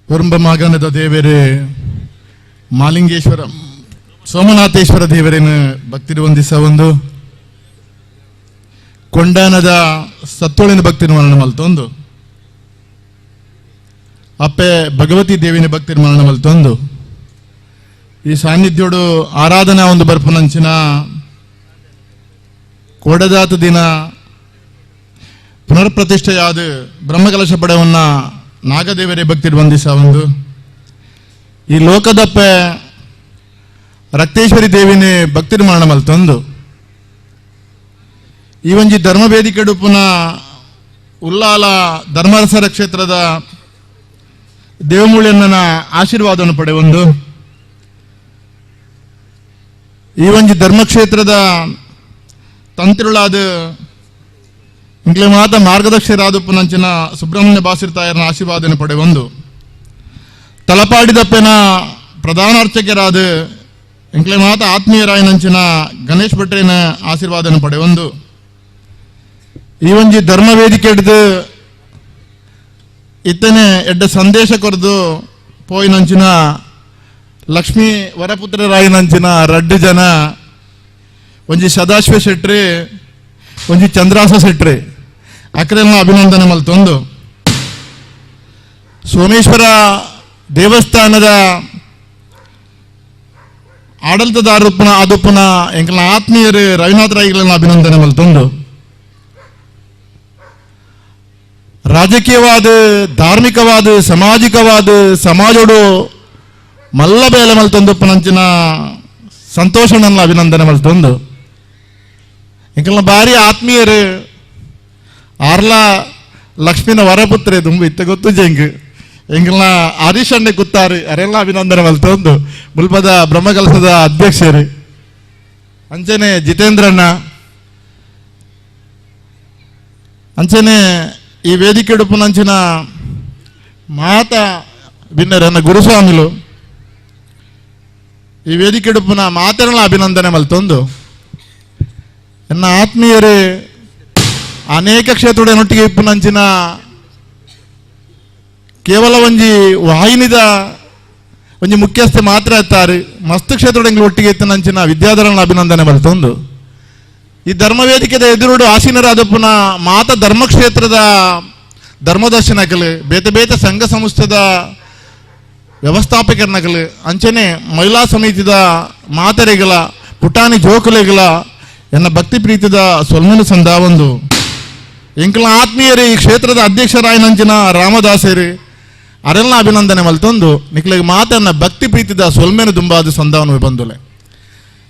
ಒರುಂಬ ಮಾಗನದ ದೇವರೇ ಮಾಲಿಂಗೇಶ್ವರ ಸೋಮನಾಥೇಶ್ವರ ದೇವರೇನು ಭಕ್ತಿರು ವಂದಿಸ ಒಂದು ಕೊಂಡಾನದ ಸತ್ತೋಳಿನ ಭಕ್ತಿನ ಮರಣ ಮಲ್ತೊಂದು ಅಪ್ಪೆ ಭಗವತಿ ದೇವಿನ ಭಕ್ತಿನ ಮರಣ ಮಲ್ತೊಂದು ಈ ಸಾನ್ನಿಧ್ಯೋಡು ಆರಾಧನಾ ಒಂದು ಬರ್ಪುನಂಚಿನ ಕೋಡದಾತ ದಿನ ಪುನರ್ಪ್ರತಿಷ್ಠೆಯಾದ ಬ್ರಹ್ಮಕಲಶ ಪಡೆವನ್ನ ನಾಗದೇವರೇ ಭಕ್ತಿರು ವಂದಿಸ ಒಂದು ಈ ಲೋಕದಪ್ಪೆ ರಕ್ತೇಶ್ವರಿ ದೇವಿನೇ ಭಕ್ತಿರು ಮರಣ ಮಲ್ತೊಂದು ಈ ಒಂಜಿ ಧರ್ಮವೇದಿಕೆಡುಪುನ ಉಲ್ಲಾಲ ಧರ್ಮರಸರ ಕ್ಷೇತ್ರದ ದೇವಮೂಳಿಯನ್ನ ಆಶೀರ್ವಾದವನ್ನು ಪಡೆಯೊಂದು ಈ ಒಂಜಿ ಧರ್ಮಕ್ಷೇತ್ರದ ತಂತ್ರುಳಾದ ಇಂಗ್ಲೆ ಮಾತ ಮಾರ್ಗದರ್ಶಿರಾದಪ್ಪನಂಚಿನ ಸುಬ್ರಹ್ಮಣ್ಯ ಬಾಸಿರ್ತಾಯರನ ಆಶೀರ್ವಾದವನ್ನು ಪಡೆಯೊಂದು ತಲಪಾಡಿದಪ್ಪನ ಪ್ರಧಾನ ಅರ್ಚಕರಾದ ಇಂಕ್ಲೆ ಮಾತ ಆತ್ಮೀಯರಾಯನಂಚಿನ ಗಣೇಶ್ ಭಟ್ರೇನ ಆಶೀರ್ವಾದವನ್ನು ಪಡೆಯೊಂದು ಈ ಒಂಜಿ ಧರ್ಮ ವೇದಿಕೆ ಹಿಡಿದು ಇತ್ತನೆ ಎಡ್ಡ ಸಂದೇಶ ಕೊರದು ಪೋಯಿನಂಚಿನ ಲಕ್ಷ್ಮೀ ವರಪುತ್ರರಾಯನಂಚಿನ ರಡ್ಡು ಜನ ಒಂಜಿ ಸದಾಶಿವ ಶೆಟ್ರಿ ಒಂಜಿ ಚಂದ್ರಾಸ ಶೆಟ್ರಿ ಅಕ್ರೆಲ್ಲ ಅಭಿನಂದನೆ ಮಲ್ತೊಂದು ಸೋಮೇಶ್ವರ ದೇವಸ್ಥಾನದ ಆಡಳಿತದಾರಪ್ಪನ ಆದುಪ್ಪನ ಎಂಕಲ್ನ ಆತ್ಮೀಯರು ರವಿನಾಥ ರಾಯಿಗಳನ್ನ ಅಭಿನಂದನೆ ಮಲ್ತೊಂದು ರಾಜಕೀಯವಾದ ಧಾರ್ಮಿಕವಾದ ಸಾಮಾಜಿಕವಾದ ಸಮಾಜೋಡು ಮಲ್ಲ ಬೇಲೆ ಮಲ್ತೊಂದುಪ್ಪನಂಚಿನ ಸಂತೋಷನನ್ನ ಅಭಿನಂದನೆ ಮಲ್ತೊಂದು ಎಂಕಲ್ನ ಭಾರಿ ಆತ್ಮೀಯರು ಆರ್ಲ ಲಕ್ಷ್ಮಿನ ವರಪುತ್ರೆ ದುಂಬು ಇತ್ತ ಗೊತ್ತು ಜಂಗ್ ಎಂಕಲ್ನ ಹರೀಶ್ ಅಣ್ಣೆ ಕುತ್ತಾರು ಅರೆಲ್ಲ ಅಭಿನಂದನೆ ಮಲ್ತೊಂದು ಮುಲ್ಪದ ಬ್ರಹ್ಮಕಲಸದ ಅಧ್ಯಕ್ಷರು ಅಂಚನೆ ಜಿತೇಂದ್ರಣ್ಣ ಅಂಚನೆ ಈ ವೇದಿಕೆ ಉಡುಪುನಂಚಿನ ಮಾತಾ ಬಿನ್ನರನ್ನ ಗುರುಸ್ವಾಮಿಲು ಈ ವೇದಿಕೆ ಉಡುಪುನ ಮಾತೆರಳ ಅಭಿನಂದನೆ ಮಲ್ತೊಂದು ಎನ್ನ ಆತ್ಮೀಯರೇ ಅನೇಕ ಕ್ಷೇತ್ರದೊಟ್ಟಿಗೆ ಇಪ್ಪುನಂಚಿನ ಕೇವಲ ಒಂಜಿ ವಾಹಿನಿದ ಒಂಜಿ ಮುಖ್ಯಸ್ಥೆ ಮಾತ್ರ ಇತ್ತಾರೆ ಮಸ್ತ್ ಕ್ಷೇತ್ರದೊಡಂಗಿ ಒಟ್ಟಿಗೆ ಇತ್ತನಂಚಿನ ವಿದ್ಯಾಧರನ ಅಭಿನಂದನೆ ಮಲ್ತೊಂದು ಈ ಧರ್ಮವೇದಿಕೆದ ಎದುರುಡು ಆಸೀನರಾದಪ್ಪನ ಮಾತ ಧರ್ಮಕ್ಷೇತ್ರದ ಧರ್ಮದರ್ಶನಕಲು ಬೇತೆ ಬೇತೆ ಸಂಘ ಸಂಸ್ಥೆದ ವ್ಯವಸ್ಥಾಪಕರನಕಲು ಅಂಚನೆ ಮಹಿಳಾ ಸಮಿತಿದ ಮಾತರೆಗಳ ಪುಟಾಣಿ ಜೋಕುಲೆಗಳ ಎನ್ನ ಭಕ್ತಿ ಪ್ರೀತಿದ ಸೊಲ್ಮನು ಸಂದಾವೊಂದು ಎಂಕಲ ಆತ್ಮೀಯರೇ ಈ ಕ್ಷೇತ್ರದ ಅಧ್ಯಕ್ಷರಾಯನಂಚಿನ ರಾಮದಾಸರು ಅರೆಲ್ಲ ಅಭಿನಂದನೆ ಮಲ್ತೊಂದು ನಿಕ್ಲಿಗೆ ಮಾತನ್ನ ಭಕ್ತಿ ಪ್ರೀತಿದ ಸೊಲ್ಮೆನು ದುಂಬಾದ ಸಂದಾವನು ಬಂದುಲೆ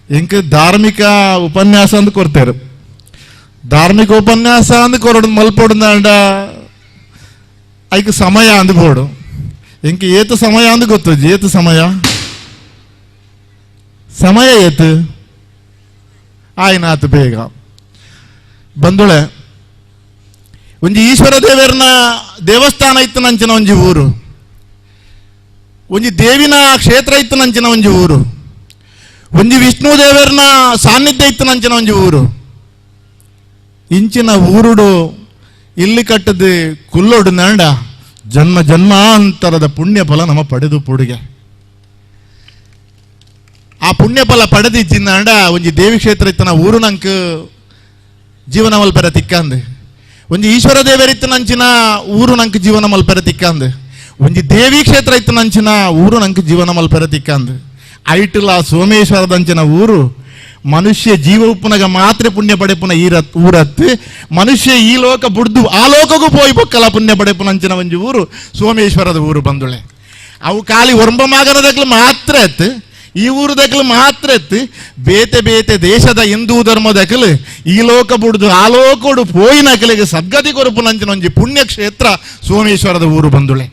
ಎಂಕ್ ಧಾರ್ಮಿಕ ಉಪನ್ಯಾಸ ಅಂದು ಕೊಡ್ತೇರು ಧಾರ್ಮಿಕ ಉಪನ್ಯಾಸ ಅಂದು ಕೊರಡು ಮಲ್ಪೊಡುಂಡ ಐಕ್ ಸಮಯ ಅಂದು ಬೋಡು ಎಂಕ್ ಏತು ಸಮಯ ಅಂದು ಗೊತ್ತು ಏತು ಸಮಯ ಸಮಯ ಏತು ಆಯ್ನಾತು ಬೇಗ ಬಂದುಳೆ ಒಂಜಿ ಈಶ್ವರ ದೇವರನ ದೇವಸ್ಥಾನ ಇತ್ತು ನಂಚಿನ ಒಂಜಿ ಊರು ಒಂಜಿ ದೇವಿನ ಕ್ಷೇತ್ರ ಇತ್ತು ನಂಚಿನ ಒಂಜಿ ಊರು ಒಂಜಿ ವಿಷ್ಣು ದೇವರನ ಸಾನ್ನಿಧ್ಯ ಇತ್ತು ನಂಚಿನ ಒಂಜಿ ಊರು ಇಂಚಿನ ಊರುಡು ಇಲ್ಲಿ ಕಟ್ಟದ ಕುಲ್ಲೊಡು ನಂಡ ಜನ್ಮ ಜನ್ಮಾಂತರದ ಪುಣ್ಯ ಫಲ ನಮ್ಮ ಪಡೆದು ಪುಡುಗೆ ಆ ಪುಣ್ಯ ಫಲ ಪಡೆದಿಜ್ಜಿಂದ ಒಂಜಿ ದೇವಿ ಕ್ಷೇತ್ರ ಇತ್ತನ ಊರು ನಂಕ್ ಜೀವನ ಮಲ್ಪೆರ ತಿಕ್ಕಂದು ಒಂಜಿ ಈಶ್ವರ ದೇವರಿತ್ತು ನಂಚಿನ ಊರು ನಂಕ್ ಜೀವನ ಮಲ್ಪೆರ ತಿಕ್ಕಂದು ಒಂಜಿ ದೇವಿ ಕ್ಷೇತ್ರ ಇತ್ತು ನಂಚಿನ ಊರು ನಂಕ್ ಜೀವನ ಮಲ್ಪೆರ ತಿಕ್ಕಂದು ಐಟುಲ ಸೋಮೇಶ್ವರದಂಚಿನ ಊರು ಮನುಷ್ಯ ಜೀವ ಉಪ್ಪುನಗ ಮಾತ್ರ ಪುಣ್ಯ ಪಡೆಪುನ ಈ ಊರತ್ತು ಮನುಷ್ಯ ಈ ಲೋಕ ಬುಡ್ದು ಆ ಲೋಕಗೂ ಪೋಯಿ ಬೊಕ್ಕಲ ಪುಣ್ಯ ಪಡೆಪುನಂಚಿನ ಒಂಜಿ ಊರು ಸೋಮೇಶ್ವರದ ಊರು ಬಂದುಳೆ ಅವು ಖಾಲಿ ಒರಂಬ ಮಾಗನದಕ್ಲು ಮಾತ್ರ ಎತ್ತು ಈ ಊರು ದಕ್ಲು ಮಾತ್ರ ಎತ್ತು ಬೇತೆ ಬೇತೆ ದೇಶದ ಹಿಂದೂ ಧರ್ಮದಕಲು ಈ ಲೋಕ ಬುಡ್ದು ಆ ಲೋಕೋಡು ಪೋಯಿನಕಲಿಗೆ ಸದ್ಗತಿ ಕೊರಪುನಂಚಿನ ಒಂಜಿ ಪುಣ್ಯಕ್ಷೇತ್ರ ಸೋಮೇಶ್ವರದ ಊರು ಬಂದುಳೆ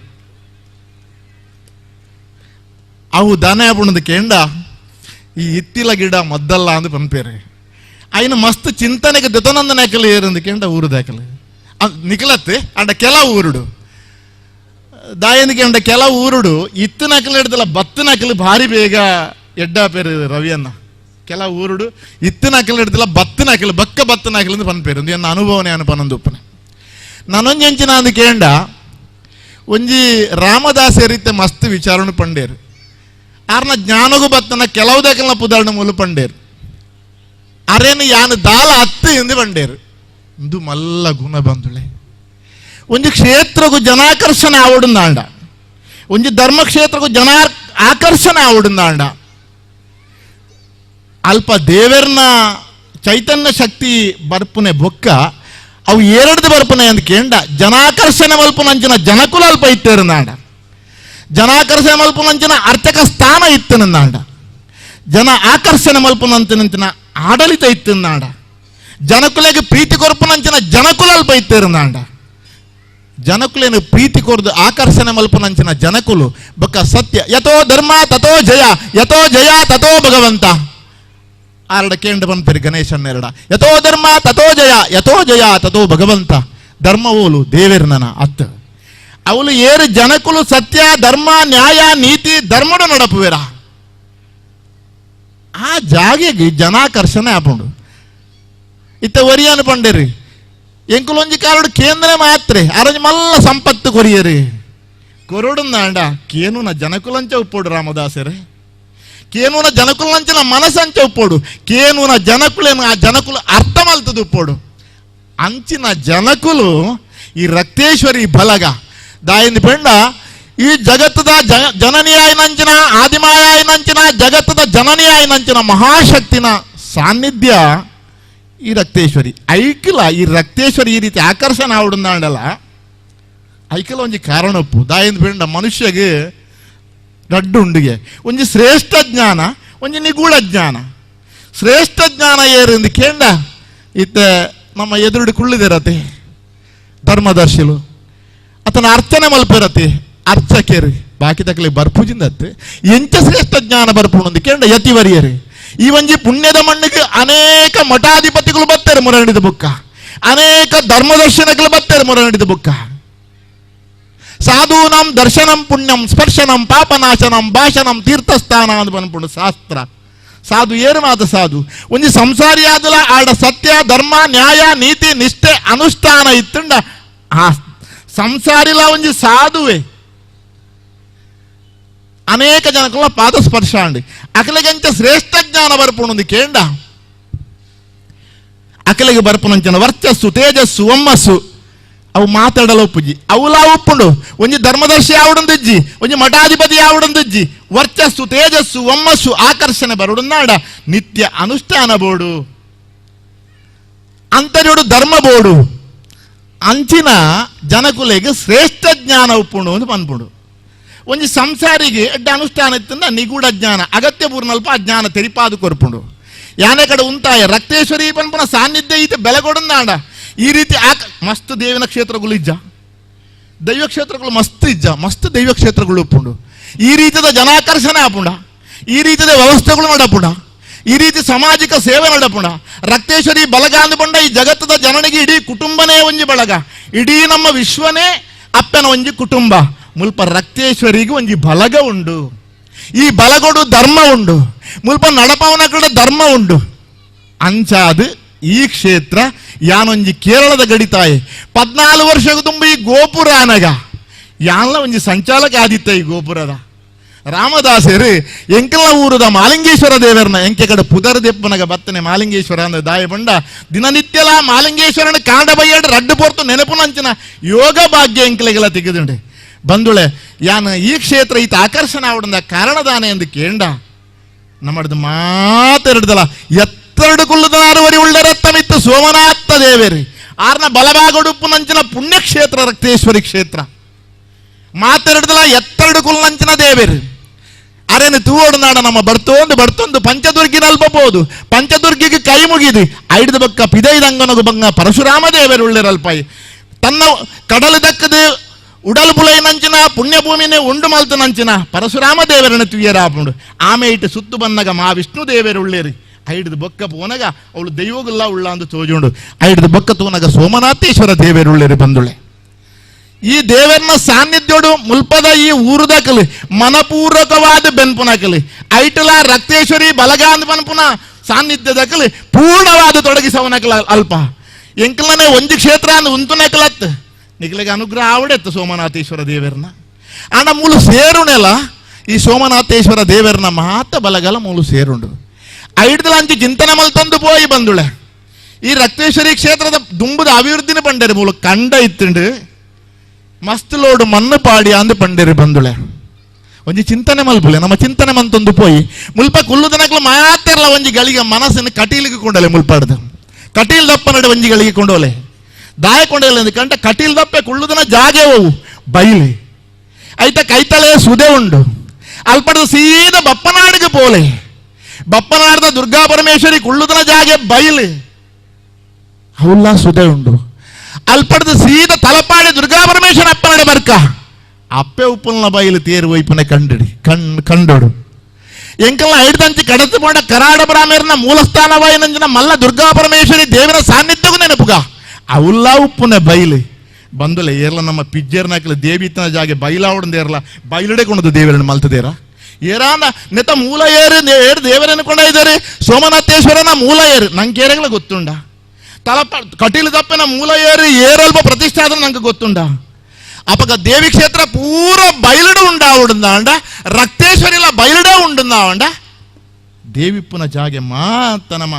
ಅವು ದನ ಪುಣದ ಕೇಂಡ ಈ ಇತ್ತಿಲ ಗಿಡ ಮದ್ದಲ್ಲ ಅಂದು ಪನ್ಪೇರೆ ಅಯ್ನ ಮಸ್ತ್ ಚಿಂತನೆಗೆ ದತನಂದನ ಯಾಕಲು ಏರಂದು ಕೇಂಡ ಊರು ದಾಕಲು ನಿಖಲತ್ತೆ ಅಂಡ ಕೆಲ ಊರುಡು ದಾಯನಿಗೆ ಅಂಡ ಕೆಲ ಊರುಡು ಇತ್ತು ನಕಲು ಹಿಡ್ದಲ್ಲ ಬತ್ತು ನಕಲು ಭಾರಿ ಬೇಗ ಎಡ್ಡ ಪೇರು ರವಿಯನ್ನ ಕೆಲ ಊರುಡು ಇತ್ತಿನ ಅಕಲ್ ಹಿಡ್ದಿಲ್ಲ ಬತ್ತಿನ ಅಕಲ್ ಬಕ್ಕ ಬತ್ತಿನ ಅಕಲ್ ಅಂತ ಪನ್ಪೇರು ಎನ್ನ ಅನುಭವನೇ ಅನುಪನೊಂದು ಉಪ್ಪನೆ ನನೊಂಜೆಂಚಿನ ಅಂದು ಕೇಂಡ ಒಂಜಿ ರಾಮದಾಸರಿತ್ತೆ ಮಸ್ತ್ ವಿಚಾರಣೆ ಪಂಡೇರು ಆರ್ನ ಜ್ಞಾನಗೂ ಬತ್ತನ ಕೆಲವು ದಕಲ್ನ ಪುದಾರ್ಣ ಮೂಲು ಪಂಡೇರು ಅರೇನು ಯಾನು ದಾಲ ಅತ್ತು ಎಂದು ಪಂಡೇರು ಇಂದು ಮಲ್ಲ ಗುಣ ಬಂದುಳೆ ಒಂಜಿ ಕ್ಷೇತ್ರಗೂ ಜನಾಕರ್ಷಣೆ ಆವಡುಂದಾಂಡ ಒಂಜಿ ಧರ್ಮಕ್ಷೇತ್ರಗೂ ಜನ ಆಕರ್ಷಣೆ ಆವಡುಂದಾಂಡ ಅಲ್ಪ ದೇವರ್ನ ಚೈತನ್ಯ ಶಕ್ತಿ ಬರ್ಪುನೆ ಬೊಕ್ಕ ಅವು ಏರಡ್ದು ಬರ್ಪುನೆ ಅಂತ ಕೇಂಡ ಜನಾಕರ್ಷಣೆ ಮಲ್ಪುನಂಚಿನ ಜನಕುಲ ಅಲ್ಪ ಇತ್ತೇರುಂದಾಂಡ ಜನಾಕರ್ಷಣೆ ಮಲ್ಪುನಂಚಿನ ಅರ್ಚಕ ಸ್ಥಾನ ಇತ್ತನಂದಾಂಡ ಜನ ಆಕರ್ಷಣೆ ಮಲ್ಪುನಂಚಿನ ಆಡಳಿತ ಇತ್ತಂದಾಂಡ ಜನಕುಲೆಗೆ ಪ್ರೀತಿ ಕೊರ್ಪುನಂಚಿನ ಜನಕುಲ ಅಲ್ಪ ಇತ್ತೇರುಂದಾಂಡ ಜನಕುಲೇನು ಪ್ರೀತಿ ಕೊರ್ದು ಆಕರ್ಷಣೆ ಮಲ್ಪುನಂಚಿನ ಜನಕುಲು ಬೊಕ್ಕ ಸತ್ಯ ಯಥೋ ಧರ್ಮ ತಥೋ ಜಯ ಯಥೋ ಜಯ ತಥೋ ಭಗವಂತ ಆರಡ ಕೇಂದ್ರ ಪನ್ಪೆರು ಗಣೇಶನ್ನೆರಡ ಯಥೋ ಧರ್ಮ ತಥೋ ಜಯ ಯಥೋ ಜಯ ತಥೋ ಭಗವಂತ ಧರ್ಮವೋಲು ದೇವೆರ್ನನ ಅತ್ತ ಅವಳು ಏರು ಜನಕುಲು ಸತ್ಯ ಧರ್ಮ ನ್ಯಾಯ ನೀತಿ ಧರ್ಮಡು ನಡಪುವೆರ ಆ ಜಾಗೆಗೆ ಜನಾಕರ್ಷಣೆ ಆಪುಂಡು ಇತ್ತ ಒರಿಯಾನು ಪಂಡೇರಿ ಎಂಕುಲೊಂಜಿ ಕಾಲುಡು ಕೇಂದ್ರ ಮಾತ್ರೆ ಅರಂಜಿ ಮಲ್ಲ ಸಂಪತ್ತು ಕೊರಿಯರಿ ಕೊರಡುಂದಾಂಡ ಕೇನುನ ಜನಕುಲಂಚ ಉಪ್ಪೋಡು ರಾಮದಾಸರೇ ಕೇನುನ ಜನಕುಲಂಚಿನ ಮನಸ್ಸಂಚ ಉಪ್ಪೋಡು ಕೇನುನ ಜನಕುಲೇನು ಆ ಜನಕುಲು ಅರ್ಥ ಮಲ್ತದ ಉಪ್ಪೋಡು ಅಂಚಿನ ಜನಕುಲು ಈ ರಕ್ತೇಶ್ವರಿ ಬಲಗ ದಾಯಿಂದ ಪೆಂಡ ಈ ಜಗತ್ತದ ಜನನಿಯಾಯಿನಂಚಿನ ಆದಿಮಾಯಾಯಿನಂಚಿನ ಜಗತ್ತದ ಜನನಿಯಾಯಿನಂಚಿನ ಮಹಾಶಕ್ತಿನ ಸಾನ್ನಿಧ್ಯ ಈ ರಕ್ತೇಶ್ವರಿ ಐಕಲ ಈ ರಕ್ತೇಶ್ವರಿ ಈ ರೀತಿ ಆಕರ್ಷಣೆ ಆವಡುಂದಾಂಡಲ ಐಕಲ ಒಂಜಿ ಕಾರಣೊಪ್ಪು ದಾಯಿಂದ ಪೆಂಡ ಮನುಷ್ಯಗೆ ರಡ್ಡು ಉಂಡಿಗೆ ಒಂಜಿ ಶ್ರೇಷ್ಠ ಜ್ಞಾನ ಒಂಜಿ ನಿಗೂಢ ಜ್ಞಾನ ಶ್ರೇಷ್ಠ ಜ್ಞಾನ ಏರಿಂದ ಕೇಂಡ ಇತ್ತ ನಮ್ಮ ಎದುರುಡು ಕುಳ್ಳಿದಿರತೆ ಧರ್ಮದರ್ಶಿಲು ಆತನ ಅರ್ಚನೆ ಮಲ್ಪಿರತೆ ಅರ್ಚಕೇರಿ ಬಾಕಿ ತಕಲಿ ಬರ್ಪುಜಿಂದತ್ತೆ ಎಂಚ ಶ್ರೇಷ್ಠ ಜ್ಞಾನ ಬರ್ಪುಣಂದು ಕೇಂಡ ಯತಿವರಿಯರಿ ಈ ಒಂಜಿ ಪುಣ್ಯದ ಮಣ್ಣಿಗೆ ಅನೇಕ ಮಠಾಧಿಪತಿಗಳು ಬರ್ತಾರೆ ಮುರಣಿದ ಬುಕ್ಕ ಅನೇಕ ಧರ್ಮದರ್ಶನಗಳು ಬರ್ತಾರೆ ಮುರಣಿದ ಬುಕ್ಕ ಸಾಧೂನಾಂ ದರ್ಶನಂ ಪುಣ್ಯಂ ಸ್ಪರ್ಶನಂ ಪಾಪನಾಶನಂ ಭಾಷಣಂ ತೀರ್ಥಸ್ಥಾನ ಅಂತ ಬಂದ್ಪುಂಡು ಶಾಸ್ತ್ರ ಸಾಧು ಏರು ಮಾತ ಸಾಧು ಒಂಜಿ ಸಂಸಾರಿಯಾದಲ ಆಡ ಸತ್ಯ ಧರ್ಮ ನ್ಯಾಯ ನೀತಿ ನಿಷ್ಠೆ ಅನುಷ್ಠಾನ ಇತ್ತುಂಡ ಆ ಸಂಸಾರಿಲ ಒಂಜಿ ಸಾಧುವೆ ಅನೇಕ ಜನಕುಲ ಪಾದ ಸ್ಪರ್ಶ ಅಂಡಿ ಅಕಲಿಗಂಚ ಶ್ರೇಷ್ಠ ಜ್ಞಾನ ಬರ್ಪುಣಂದು ಕೇಂಡ ಅಕಲಿಗೆ ಬರ್ಪುನಂಚನ ವರ್ಚಸ್ಸು ತೇಜಸ್ಸು ಒಮ್ಮಸ್ಸು ಅವು ಮಾತಾಡಲು ಒಪ್ಪುಜಿ ಅವುಲ ಉಪ್ಪುಂಡು ಒಂಜಿ ಧರ್ಮದರ್ಶಿ ಆವಡುಂದಿಜ್ಜಿ ಒಂಜಿ ಮಠಾಧಿಪತಿ ಆವಡುಂದಿಜ್ಜಿ ವರ್ಚಸ್ಸು ತೇಜಸ್ಸು ಒಮ್ಮಸ್ಸು ಆಕರ್ಷಣೆ ಬರುಡುನ್ನಾಡ ನಿತ್ಯ ಅನುಷ್ಠಾನ ಬೋಡು ಅಂತರ್ಯೋಡು ಧರ್ಮ ಬೋಡು ಅಂಚಿನ ಜನಕುಲೆಗೆ ಶ್ರೇಷ್ಠ ಜ್ಞಾನ ಉಪ್ಪುಂಡು ಅಂತ ಪನ್ಪುಂಡು ಒಂಜಿ ಸಂಸಾರಿಗೆ ಎಡ್ಡ ಅನುಷ್ಠಾನ ಇತ್ತಂದ ನಿಗೂಢ ಜ್ಞಾನ ಅಗತ್ಯ ಪೂರ್ಣಲ್ಪ ಆ ಜ್ಞಾನ ತೆರಿಪಾದು ಕೊರ್ಪುಂಡು ಯಾನೆ ಕಡೆ ಉಂತಾಯ ರಕ್ತೇಶ್ವರಿ ಪನ್ಪುನ ಸಾನ್ನಿಧ್ಯ ಈತ ಬೆಲೆಗೊಡುಂದಾಂಡ ಈ ರೀತಿ ಆಕ ಮಸ್ತ್ ದೇವಿನ ಕ್ಷೇತ್ರಗಳು ಇಜ್ಜ ದೈವ ಕ್ಷೇತ್ರಗಳು ಮಸ್ತ್ ಇಜ್ಜ ಮಸ್ತ್ ದೈವ ಕ್ಷೇತ್ರಗಳು ಉಪ್ಪುಂಡು ಈ ರೀತಿಯ ಜನಾಕರ್ಷಣೆ ಆಪುಂಡ ಈ ರೀತಿಯ ವ್ಯವಸ್ಥೆಗಳು ನಡಪುಂಡ ಈ ರೀತಿ ಸಾಮಾಜಿಕ ಸೇವೆ ನಡಪುಂಡ ರಕ್ತೇಶ್ವರಿ ಬಲಗಾಂದು ಬಂಡ ಈ ಜಗತ್ತದ ಜನನಿಗೆ ಇಡೀ ಕುಟುಂಬನೇ ಒಂಜಿ ಬಳಗ ಇಡೀ ನಮ್ಮ ವಿಶ್ವನೇ ಅಪ್ಪನ ಒಂಜಿ ಕುಟುಂಬ ಮುಲ್ಪ ರಕ್ತೇಶ್ವರಿಗೆ ಒಂಜಿ ಬಲಗ ಉಂಡು ಈ ಬಲಗೊಡು ಧರ್ಮ ಉಂಡು ಮುಲ್ಪ ನಡಪವನ ಕಡೆ ಧರ್ಮ ಉಂಡು ಅಂಚಾದು ಈ ಕ್ಷೇತ್ರ ಯಾನೊಂಜಿ ಕೇರಳದ ಗಡಿತಾಯಿ 14 ವರ್ಷಕ್ಕೆ ತುಂಬ ಈ ಗೋಪುರ ಅನಗ ಯಾನ್ಲ ಒಂಜಿ ಸಂಚಾಲಕ ಆದಿತ್ತ ಈ ಗೋಪುರದ ರಾಮದಾಸರು ಎಂಕಲ ಊರದ ಮಾಲಿಂಗೇಶ್ವರ ದೇವರನ್ನ ಎಂಕೆ ಕಡೆ ಪುದರ ದೆಪ್ಪನಗ ಬತ್ತನೆ ಮಾಲಿಂಗೇಶ್ವರ ಅಂದ್ರೆ ದಾಯ ಬಂಡ ದಿನನಿತ್ಯಲ ಮಾಲಿಂಗೇಶ್ವರನ ಕಾಂಡ ಬಯ್ಯಾಡ ರಡ್ಡು ಪೋರ್ತು ನೆನಪುನಂಚಿನ ಯೋಗ ಭಾಗ್ಯ ಎಂಕಲಿಗೆಲ್ಲ ತೆಗೆದುಂಡೆ ಬಂದುಳೆ ಯಾನ ಈ ಕ್ಷೇತ್ರ ಈತ ಆಕರ್ಷಣೆ ಆವಡಂದ ಕಾರಣದಾನೆ ಎಂದು ಕೇಂಡ ನಮ್ಮದು ಮಾತೆರಡ್ದಲ್ಲ ಎತ್ತೆರಡು ಕುಲ್ಲದನಾರು ವರಿ ಉಳ್ಳ ರತ್ತಮಿತ್ತು ಸೋಮನಾಥ ದೇವೇರಿ ಆರ್ನ ಬಲಭಾಗಡುಪ್ಪು ನಂಚಿನ ಪುಣ್ಯಕ್ಷೇತ್ರ ರಕ್ತೇಶ್ವರಿ ಕ್ಷೇತ್ರ ಮಾತೆರಡ್ದಲ್ಲ ಎತ್ತೆರಡು ಕುಲ್ಲಂಚಿನ ದೇವೇರಿ ಅರೇನು ತೂವೋಡು ನಾಡ ನಮ್ಮ ಬರ್ತೊಂದು ಬರ್ತೊಂದು ಪಂಚದುರ್ಗಿನ ಅಲ್ಪಬೋದು ಪಂಚದುರ್ಗಿಗೆ ಕೈ ಮುಗಿದು ಐಡ್ದ ಬಕ್ಕ ಪಿದೈದಂಗನಗು ಬಂಗ ಪರಶುರಾಮ ದೇವರು ಉಳ್ಳಿರಲ್ಪಾಯಿ ತನ್ನ ಕಡಲು ದಕ್ಕದು ಉಡಲು ಬುಲೈನಂಚಿನ ಪುಣ್ಯಭೂಮಿನೇ ಉಂಡು ಮಲ್ತನಂಚಿನ ಪರಶುರಾಮ ದೇವರನ್ನ ತುಯ್ಯರಾಪುಂಡು ಆಮೆ ಇಟ್ಟು ಸುತ್ತು ಬನ್ನಗ ಮಾ ವಿಷ್ಣು ದೇವರು ಉಳ್ಳೇರಿ ಐಡ್ದು ಬೊಕ್ಕ ಪೋನಗ ಅವಳು ದೈವಗುಲ್ಲ ಉಳ್ಳ ಅಂದು ತೋಜುಂಡು ಐಡ್ದು ಬೊಕ್ಕ ತೋನಗ ಸೋಮನಾಥೇಶ್ವರ ದೇವರು ಉಳ್ಳೇರಿ ಬಂದುಳೆ ಈ ದೇವರನ್ನ ಸಾನ್ನಿಧ್ಯೋಡು ಮುಲ್ಪದ ಈ ಊರುದಕಲಿ ಮನಪೂರ್ವಕವಾದ ಬೆನ್ಪುನಕಲಿ ಐಟಲ ರಕ್ತೇಶ್ವರಿ ಬಲಗಾಂದ್ ಬನ್ಪುನ ಸಾನ್ನಿಧ್ಯದಕಲು ಪೂರ್ಣವಾದ ತೊಡಗಿಸವನಕಲ ಅಲ್ಪ ಎಂಕಲನೆ ಒಂಜಿ ಕ್ಷೇತ್ರ ಅಂದ್ ಉಂತುನಕಲತ್ ನಿಕ್ಲೆಗೆ ಅನುಗ್ರಹ ಆವಡೆತ್ತು ಸೋಮನಾಥೇಶ್ವರ ದೇವರನ್ನ. ಆಂಡ ಮೂಲು ಸೇರುನೆಲ ಈ ಸೋಮನಾಥೇಶ್ವರ ದೇವರನ್ನ ಮಾತ ಬಲಗಲ ಮೂಲು ಸೇರುಂಡು. ಐಡ್ದಲಂಚಿ ಚಿಂತನೆ ಮಲ್ತೊಂದು ಪೋಯಿ ಬಂದುಳೆ ಈ ರಕ್ತೇಶ್ವರಿ ಕ್ಷೇತ್ರದ ದುಂಬುದ ಅಭಿವೃದ್ಧಿನ ಪಂಡೇರಿ ಮೂಲು ಕಂಡ ಇತ್ತುಂಡು ಮಸ್ತ್ ಲೋಡು ಮಣ್ಣು ಪಾಡಿ ಅಂದು ಪಂಡೇರಿ ಬಂದುಳೆ. ಒಂಜಿ ಚಿಂತನೆ ಮಲ್ಪುಲೆ ನಮ್ಮ ಚಿಂತನೆ ಮಂತೊಂದು ಪೋಯಿ ಮುಲ್ಪ ಕುಲ್ಲುದನಕ್ಲು ಮಾತೆರ್ಲ ಒಂಜಿ ಗಳಿಗೆ ಮನಸ್ಸನ್ನು ಕಟೀಲಿಗೆ ಕೊಂಡಲೆ ಮುಲ್ಪಾಡ್ದು ಕಟೀಲ್ ದಪ್ಪ ನಡೆ ಒಂಜಿ ಗಳಿಗೆ ಕೊಂಡೋಲೆ ದಾಯ ಕೊಂಡೋಲೆ ಕಂಡ ಕಟೀಲ್ ದಪ್ಪೆ ಕುಳ್ಳುದನ ಜಾಗೆ ಹೋವು ಬೈಲಿ ಐತ ಕೈತಲೆ ಸುದೆ ಉಂಡು ಅಲ್ಪಡ್ದು ಸೀದಾ ಬಪ್ಪನಾಡಿಗೆ ಪೋಲೆ ಬಪ್ಪನಾಡದ ದುರ್ಗಾ ಪರಮೇಶ್ವರಿ ಕುಳ್ಳುದನ ಜಾಗೆ ಬೈಲಿ ಅವಲ್ಲ ಸುದೆ ಉಂಡು ಅಲ್ಪಡ್ದು ಸೀದಾ ತಲಪಾಡಿ ದುರ್ಗಾ ಪರಮೇಶ್ವರ ಅಪ್ಪನಡೆ ಬರ್ಕ ಅಪ್ಪೆ ಉಪ್ಪುಲ್ನ ಬೈಲು ತೇರು ವೈಪನೆ ಕಂಡಿಡಿ ಕಂಡೋಡು ಎಂಕಲ್ನ ಐಡ್ದಂಚಿ ಕಡತು ಪೋಂಡ ಕರಾಡ ಬ್ರಾಹ್ಮಣನ ಮೂಲಸ್ಥಾನವಾಯಿನಂಚಿನ ಮಲ್ಲ ದುರ್ಗಾ ಪರಮೇಶ್ವರಿ ದೇವರ ಸಾನ್ನಿಧ್ಯಗೂ ನೆನಪುಗ ಅವಲ್ಲ ಉಪ್ಪುನೆ ಬೈಲಿ ಬಂದುಲೆ ಏರ್ಲ ನಮ್ಮ ಪಿಜ್ಜೇರ್ನಾಕಲ ದೇವಿತನ ಜಾಗೆ ಬೈಲಾವಡಂದೇರ್ಲ ಬೈಲಡೆ ಕೊಂಡದು ದೇವರನ್ನು ಮಲ್ತದೇರ ಏರಾನ ನೆತ ಮೂಲ ಏರು ಏರು ದೇವರನ್ನು ಕೊಂಡ ಇದ್ದಾರೆ ಸೋಮನಾಥೇಶ್ವರನ ಮೂಲ ಏರು ನಂಗೆ ಏರಗಳ ಗೊತ್ತುಂಡ ತಲಪ ಕಟೀಲು ತಪ್ಪನ ಮೂಲ ಏರು ಏರಲ್ಪ ಪ್ರತಿಷ್ಠೆ ಆದ್ರೆ ನಂಗೆ ಗೊತ್ತುಂಡ ಅಪಗ ದೇವಿ ಕ್ಷೇತ್ರ ಪೂರ ಬಯಲುಡು ಉಂಡಾವುಡುಂದಾಂಡ ರಕ್ತೇಶ್ವರಿಲ ಬಯಲುಡೇ ಉಂಡುಂದಾವಂಡ ದೇವಿಪ್ಪುನ ಜಾಗೆ ಮಾತ ನಮ್ಮ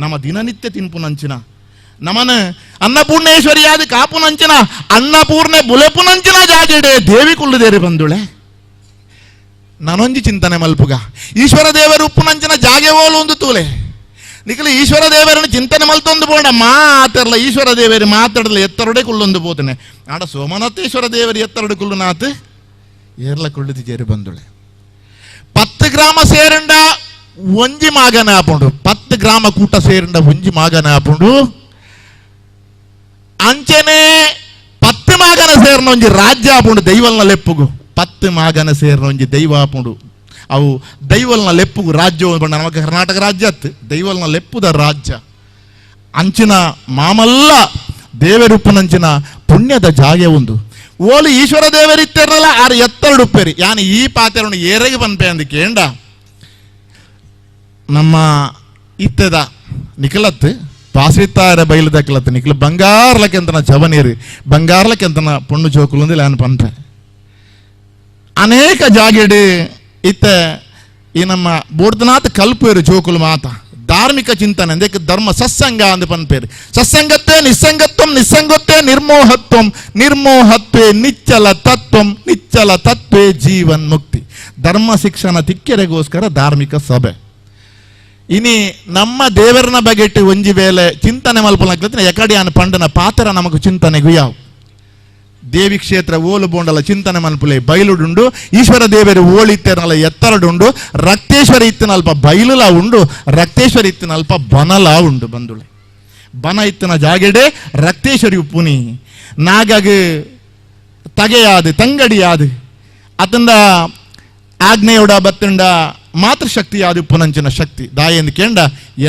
ನಮ್ಮ ದಿನನಿತ್ಯ ತಿನ್ಪುನಂಚಿನ ನಮನ ಅನ್ನಪೂರ್ಣೇಶ್ವರಿಯಾದ ಕಾಪುನಂಚಿನ ಅನ್ನಪೂರ್ಣೆ ಬುಲೆಪುನಂಚಿನ ಜಾಗೆಡೆ ದೇವಿ ಕುಳ್ಳುದೇರಿ ಬಂದುಳೆ. ನಾನೊಂಜಿ ಚಿಂತನೆ ಮಲ್ಪುಗ ಈಶ್ವರ ದೇವರು ಉಪ್ಪುನಂಚಿನ ಜಾಗೆ ಓಲು ಒಂದು ತೂಲೆ ನಿಖಲು ಈಶ್ವರ ದೇವರನ್ನು ಚಿಂತನೆ ಮಲ್ತೊಂದು ಪೋಂಡ ಮಾತಾಡಲ ಈಶ್ವರ ದೇವರು ಮಾತಾಡಲ ಎತ್ತರಡೆ ಕುಳ್ಳೊಂದು ಪೋತನೆ ಆಡ ಸೋಮನಾಥೇಶ್ವರ ದೇವರು ಎತ್ತರಡೆ ಕುಳ್ಳುನಾಥ್ ಏರ್ಲ ಕುಳ್ಳುದಿ ಜೇರಿ ಬಂದುಳೆ. 10 ಗ್ರಾಮ ಸೇರಂಡ ಒಂಜಿ ಮಾಗನ ಆಪುಂಡು 10 ಗ್ರಾಮ ಕೂಟ ಸೇರಂಡ ಒಂಜಿ ಮಾಗನ ಆಪುಂಡು ಅಂಚನೆ 10 ಮಾಗನ ಸೇರ್ನ ಒಂಜಿ ರಾಜ್ಯ ಆಪುಂಡು ದೈವಲ್ನ ಲೆಪ್ಪುಗು 10 ಮಾಗನ ಸೇರ್ನ ಒಂಜಿ ದೈವ ಆಪುಂಡು ಅವು ದೈವಲ್ನ ಲೆಪ್ಪುಗು ರಾಜ್ಯ ನಮಗ ಕರ್ನಾಟಕ ರಾಜ್ಯ ಅತ್ತು ದೈವಲ್ನ ಲೆಪ್ಪುದ ರಾಜ್ಯ ಅಂಚಿನ ಮಾಮಲ್ಲ ದೇವರುಪ್ಪನಂಚಿನ ಪುಣ್ಯದ ಜಾಗೆ ಒಂದು ಓಲು ಈಶ್ವರ ದೇವರಿತ್ತೆರಲ್ಲ ಆರು ಎತ್ತರಡುಪ್ಪೇರಿ ಯಾನು ಈ ಪಾತೆರನ್ನು ಏರೆಗೆ ಪನ್ಪೆ ಅಂದಕೇಂಡ ನಮ್ಮ ಇತ್ತದ ನಿಖಲತ್ತು ಪಾಸಿತ್ತಾರ ಬಯಲುದಕ್ಕಲತ್ತು ನಿಖಲು ಬಂಗಾರ್ಲಕ್ಕೆಂತನ ಜವನೀರು ಬಂಗಾರ್ಲಕ್ಕೆಂತನ ಪೊಣ್ಣು ಜೋಕುಲು ನಾನು ಪನ್ಪೆ ಅನೇಕ ಜಾಗೆಡು ಇತ್ತ ಈ ನಮ್ಮ ಬೋರ್ದನಾಥ ಕಲ್ಪೇರು ಜೋಕುಲು ಮಾತ ಧಾರ್ಮಿಕ ಚಿಂತನೆ ಅಂದಕ್ಕೆ ಧರ್ಮ ಸತ್ಸಂಗ ಅಂದು ಪನ್ಪೇರು. ಸತ್ಸಂಗತ್ವೇ ನಿಸ್ಸಂಗತ್ವಂ ನಿಸ್ಸಂಗತ್ವೇ ನಿರ್ಮೋಹತ್ವಂ ನಿರ್ಮೋಹತ್ವೇ ನಿಚ್ಚಲ ತತ್ವಂ ನಿಚ್ಚಲ ತತ್ವೇ ಜೀವನ್ ಮುಕ್ತಿ. ಧರ್ಮ ಶಿಕ್ಷಣ ತಿಕ್ಕೆರೆಗೋಸ್ಕರ ಧಾರ್ಮಿಕ ಸಭೆ. ಇನಿ ನಮ್ಮ ದೇವರನ ಬಗೆಟ್ಟು ಒಂಜಿ ವೇಳೆ ಚಿಂತನೆ ಮಲ್ಪಲಾಗ್ಲತ್ತಿನ ಎಕಡಿಯಾನ ಪಂಡನ ಪಾತ್ರ ನಮಗ ಚಿಂತನೆಗೂ ಯಾವ ದೇವಿ ಕ್ಷೇತ್ರ ಓಲು ಬೋಂಡಲ ಚಿಂತನೆ ಮನ್ಪುಲೆ ಬಯಲುಡುಂಡು ಈಶ್ವರ ದೇವರು ಓಳಿತ್ತೆನಲ್ಲ ಎತ್ತರಡುಂಡು ರಕ್ತೇಶ್ವರ ಇತ್ತಿನಲ್ಪ ಬಯಲುಲ ಉಂಡು ರಕ್ತೇಶ್ವರ ಇತ್ತಿನಲ್ಪ ಬನಲ ಉಂಡು ಬಂದುಳೆ ಬನ ಇತ್ತಿನ ಜಾಗೆಡೆ ರಕ್ತೇಶ್ವರಿ ಉಪ್ಪುನಿ ನಾಗಗ ತಗೆಯಾದು ತಂಗಡಿಯಾದು ಅತಂದ ಆಗ್ನೇಯೋಡ ಬತ್ತಂಡ ಮಾತೃಶಕ್ತಿ ಯಾದು ಉಪ್ಪುನಂಚಿನ ಶಕ್ತಿ ದಾಯೆಂದು ಕೇಂಡ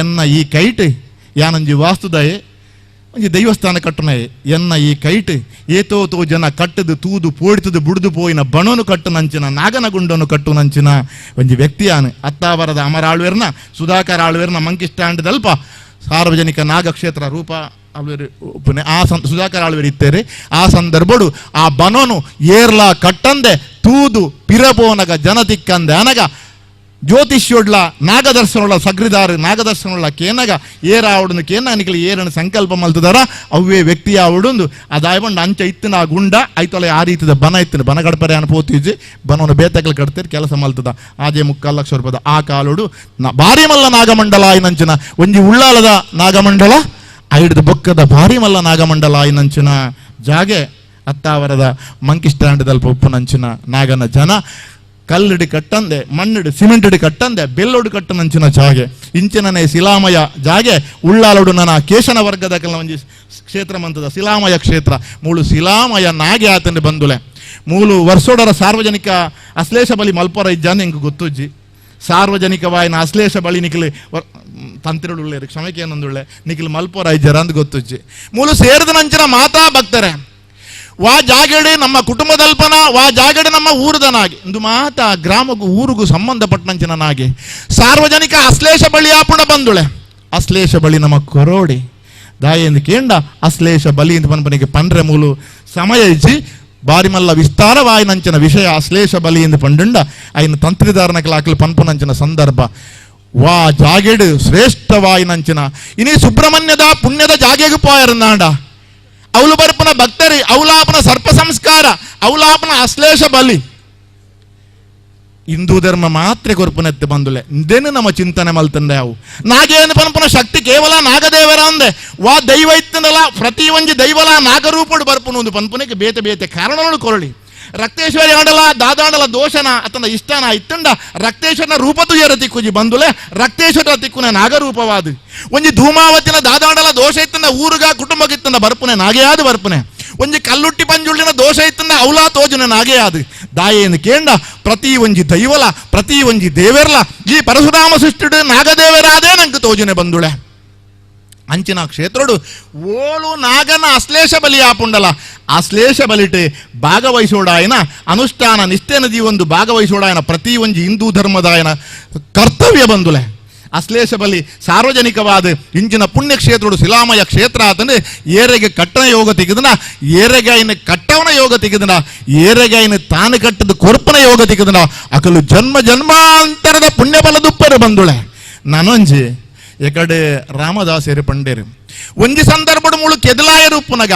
ಎನ್ನ ಈ ಕೈಟ್ ಯಾನಂಜಿ ವಾಸ್ತುದಾಯೆ ಒಂಜಿ ದೈವಸ್ಥಾನ ಕಟ್ಟುನೆ ಎನ್ನ ಈ ಕೈಟ್ ಏತೋ ತೋ ಜನ ಕಟ್ಟದು ತೂದು ಪೋಡಿತದು ಬುಡ್ದು ಪೋಯಿನ ಬಣನು ಕಟ್ಟುನಂಚಿನ ನಾಗನ ಗುಂಡನು ಕಟ್ಟುನಂಚಿನ ಒಂಜಿ ವ್ಯಕ್ತಿಯಾನು ಅತ್ತಾವರದ ಅಮರಾಳ್ವೇರ್ನ ಸುಧಾಕರ್ ಆಳ್ವೇರ್ನ ಮಂಕಿ ಸ್ಟ್ಯಾಂಡ್ ಸಾರ್ವಜನಿಕ ನಾಗಕ್ಷೇತ್ರ ರೂಪ ಆಳ್ವೇರು ಆ ಸುಧಾಕರ್ ಆಳ್ವೇರು ಇತ್ತೇರಿ ಆ ಸಂದರ್ಭಡು ಆ ಬನೋನು ಏರ್ಲ ಕಟ್ಟಂದೆ ತೂದು ಪಿರಪೋನಗ ಜನ ತಿಕ್ಕಂದೆ ಅನಗ ಜ್ಯೋತಿಷ್ಯೋಡ್ಲ ನಾಗದರ್ಶನೊಳ ಸಗ್ರಿದಾರು ನಾಗದರ್ಶನೊಳ ಕೇನಗ ಏರಾವಡನು ಕೇನ ನಿಕಲಿ ಏರನ್ನು ಸಂಕಲ್ಪ ಮಲ್ತದಾರ ಅವ್ವೇ ವ್ಯಕ್ತಿ ಆವಡುಂದು ಅದಾಯಬಂಡು ಅಂಚ ಇತ್ತಿನ ಆ ಗುಂಡ ಐತೊಲೆ ಆ ರೀತಿದ ಬನ ಇತ್ತಿನ ಬನ ಗಡಪರೆ ಅನ್ಪೋತಿಜ್ಜಿ ಬನವನು ಬೇತಕಲು ಕಟ್ತೀರಿ ಕೆಲಸ ಮಲ್ತದ ಆಜೆ 3.25 ಲಕ್ಷ ರೂಪಾಯಿದ ಆ ಕಾಲುಡು ಭಾರಿ ಮಲ್ಲ ನಾಗಮಂಡಲ ಆಯ್ನಂಚಿನ ಒಂಜಿ ಉಳ್ಳಾಲದ ನಾಗಮಂಡಲ ಐಡ್ದು ಬೊಕ್ಕದ ಭಾರಿ ಮಲ್ಲ ನಾಗಮಂಡಲ ಆಯ್ನಂಚಿನ ಜಾಗೆ ಅತ್ತಾವರದ ಮಂಕಿ ಸ್ಟ್ಯಾಂಡ್ ದಲ್ಪ ಉಪ್ಪುನಂಚಿನ ನಾಗನ ಜನ ಕಲ್ಲಿಡಿ ಕಟ್ಟಂದೆ ಮಣ್ಣಿಡು ಸಿಮೆಂಟಿಡಿ ಕಟ್ಟಂದೆ ಬೆಲ್ಲೋಡು ಕಟ್ಟನಂಚಿನ ಜಾಗೆ ಇಂಚಿನನೇ ಶಿಲಾಮಯ ಜಾಗೆ ಉಳ್ಳಾಲೋಡು ನನ್ನ ಕೇಶನ ವರ್ಗದ ಒಂಜಿ ಕ್ಷೇತ್ರ ಮಂತದ ಶಿಲಾಮಯ ಕ್ಷೇತ್ರ ಮೂಳು ಶಿಲಾಮಯ ನಾಗೆ ಆತಂದೆ ಬಂದುಲೆ ಮೂಲು ವರ್ಷೋಡರ ಸಾರ್ವಜನಿಕ ಅಶ್ಲೇಷ ಬಲಿ ಮಲ್ಪರ ಇಜ್ಜಾನೆ ಎಂಕ್ ಗೊತ್ತುಜ್ಜಿ ಸಾರ್ವಜನಿಕವಾಯಿನ ಅಶ್ಲೇಷ ಬಳಿ ನಿಖಲು ತಂತಿರುಳ್ಳೆ ಕ್ಷಮಕ್ಕೆ ಏನೊಂದುಳ್ಳೆ ನಿಖಲು ಮಲ್ಪರ ಇಜ್ಜರ ಅಂದ್ ಗೊತ್ತುಜ್ಜಿ ಮೂಲು ಸೇರಿದ ನಂಚಿನ ಮಾತಾ ಭಕ್ತರೆ ವಾ ಜಾಗಡೆ ನಮ್ಮ ಕುಟುಂಬದಲ್ಪನ, ವಾ ಜಾಗಡೆ ನಮ್ಮ ಊರುದನಾಗಿ ಇಂದು ಮಾತ ಗ್ರಾಮಗೂ ಊರಿಗೂ ಸಂಬಂಧಪಟ್ಟಂಚಿನ ನಾಗೆ ಸಾರ್ವಜನಿಕ ಅಶ್ಲೇಷ ಬಳಿ ಆಪುಣ ಬಂದುಳೆ ಅಶ್ಲೇಷ ಬಳಿ ನಮ್ಮ ಕೊರೋಡಿ ದಾಯೆಂದು ಕೇಂಡ ಅಶ್ಲೇಷ ಬಲಿ ಇಂದು ಪನ್ಪನಿಗೆ ಪಂಡ್ರೆ ಮೂಲು ಸಮಯ ಇಜ್ಜಿ ಬಾರಿಮಲ್ಲ ವಿಸ್ತಾರವಾಯಿನಂಚಿನ ವಿಷಯ ಅಶ್ಲೇಷ ಬಲಿ ಎಂದು ಪಂಡುಂಡ ಐನ ತಂತ್ರಿದಾರನ ಕ್ಲಾಕಲು ಪನ್ಪುನಂಚಿನ ಸಂದರ್ಭ ವಾ ಜಾಗೆಡು ಶ್ರೇಷ್ಠವಾಯಿನಂಚಿನ ಇನಿ ಸುಬ್ರಹ್ಮಣ್ಯದ ಪುಣ್ಯದ ಜಾಗೆಗೂ ಪೋಯರಂದಾಂಡ ಅವಳು ಬರ್ಪನ ಭಕ್ತರಿ ಅವಲಾಪನ ಸರ್ಪ ಸಂಸ್ಕಾರ ಅವಲಾಪನ ಅಶ್ಲೇಷ ಬಲಿ ಹಿಂದೂ ಧರ್ಮ ಮಾತ್ರ ಕೊರ್ಪುನೆತ್ತೆ ಬಂದುಲೆ ಇಂದೇನು ನಮ್ಮ ಚಿಂತನೆ ಮಲ್ತಂದೆ ಅವು ನಾಗೇನು ಪನ್ಪುನ ಶಕ್ತಿ ಕೇವಲ ನಾಗದೇವರ ಅಂದೆ ವಾ ದೈವ ಇತ್ತನಲ್ಲ ಪ್ರತಿ ಒಂಜಿ ದೈವಲ ನಾಗರೂಪಡು ಬರ್ಪುನು ಒಂದು ಪನ್ಪುನಕ್ಕೆ ಬೇತೆ ಬೇತೆ ಕಾರಣಗಳು ಕೊರಳಿ ರಕ್ತೇಶ್ವರಿ ಆಂಡಲ ದಾದಾಂಡಲ ದೋಷನ ಅತನ ಇಷ್ಟನ ಇತ್ತಂಡ ರಕ್ತೇಶ್ವರನ ರೂಪ ತುಯರ ತಿಕ್ಕುಜಿ ಬಂದುಲೆ ರಕ್ತೇಶ್ವರ ತಿಕ್ಕುನ ನಾಗರೂಪವಾದ ಒಂಜಿ ಧೂಮಾವತಿನ ದಾದಾಂಡಲ ದೋಷ ಇತ್ತಂಡ ಊರುಗ ಕುಟುಂಬಕ್ಕಿತ್ತಂಡ ಬರ್ಪುನೆ ನಾಗೆಯಾದ ಬರ್ಪುನೆ ಒಂಜಿ ಕಲ್ಲುಟ್ಟಿ ಪಂಜುಳ್ಳಿನ ದೋಷ ಇತ್ತಂಡ ಅವಲಾ ತೋಜುನ ನಾಗೆಯಾದ ದಾಯೇನು ಕೇಂಡ ಪ್ರತಿ ಒಂಜಿ ದೈವಲ ಪ್ರತಿ ಒಂಜಿ ದೇವೆರ್ಲ ಈ ಪರಶುರಾಮ ಸೃಷ್ಟಿಡು ನಾಗದೇವರಾದೇ ನಂಗೆ ತೋಜುನೆ ಬಂದುಳೆ ಅಂಚಿನ ಕ್ಷೇತ್ರಡು ಓಳು ನಾಗನ ಅಶ್ಲೇಷ ಬಲಿ ಆಪುಂಡಲ ಅಶ್ಲೇಷ ಬಲಿಟೆ ಭಾಗವಹಿಸೋಡಾಯನ ಅನುಷ್ಠಾನ ನಿಷ್ಠೆನ ಜೀವೊಂದು ಭಾಗವಹಿಸೋಡಾಯನ ಪ್ರತಿ ಒಂಜಿ ಹಿಂದೂ ಧರ್ಮದಾಯನ ಕರ್ತವ್ಯ ಬಂದುಲೆ ಅಶ್ಲೇಷ ಬಲಿ ಸಾರ್ವಜನಿಕವಾದ ಇಂಚಿನ ಪುಣ್ಯಕ್ಷೇತ್ರಡು ಶಿಲಾಮಯ ಕ್ಷೇತ್ರ ಆತಂದ್ರೆ ಏರೆಗೆ ಕಟ್ಟನ ಯೋಗ ತೆಗೆದನ ಏರೆಗೆ ಐನ ಕಟ್ಟವನ ಯೋಗ ತೆಗೆದನ ಏರೆಗೆ ಐನ ತಾನು ಕಟ್ಟದ ಕೊರ್ಪನ ಯೋಗ ತೆಗೆದನ ಅಕಲು ಜನ್ಮ ಜನ್ಮಾಂತರದ ಪುಣ್ಯ ಬಲದುಪ್ಪರು ಬಂದುಳೆ ನಾನೊಂಜಿ ಎಕಡೆ ರಾಮದಾಸರು ಪಂಡೇರು ಒಂಜಿ ಸಂದರ್ಭಡು ಮುಳು ಕೆದಲಾಯರು ಪುನಗ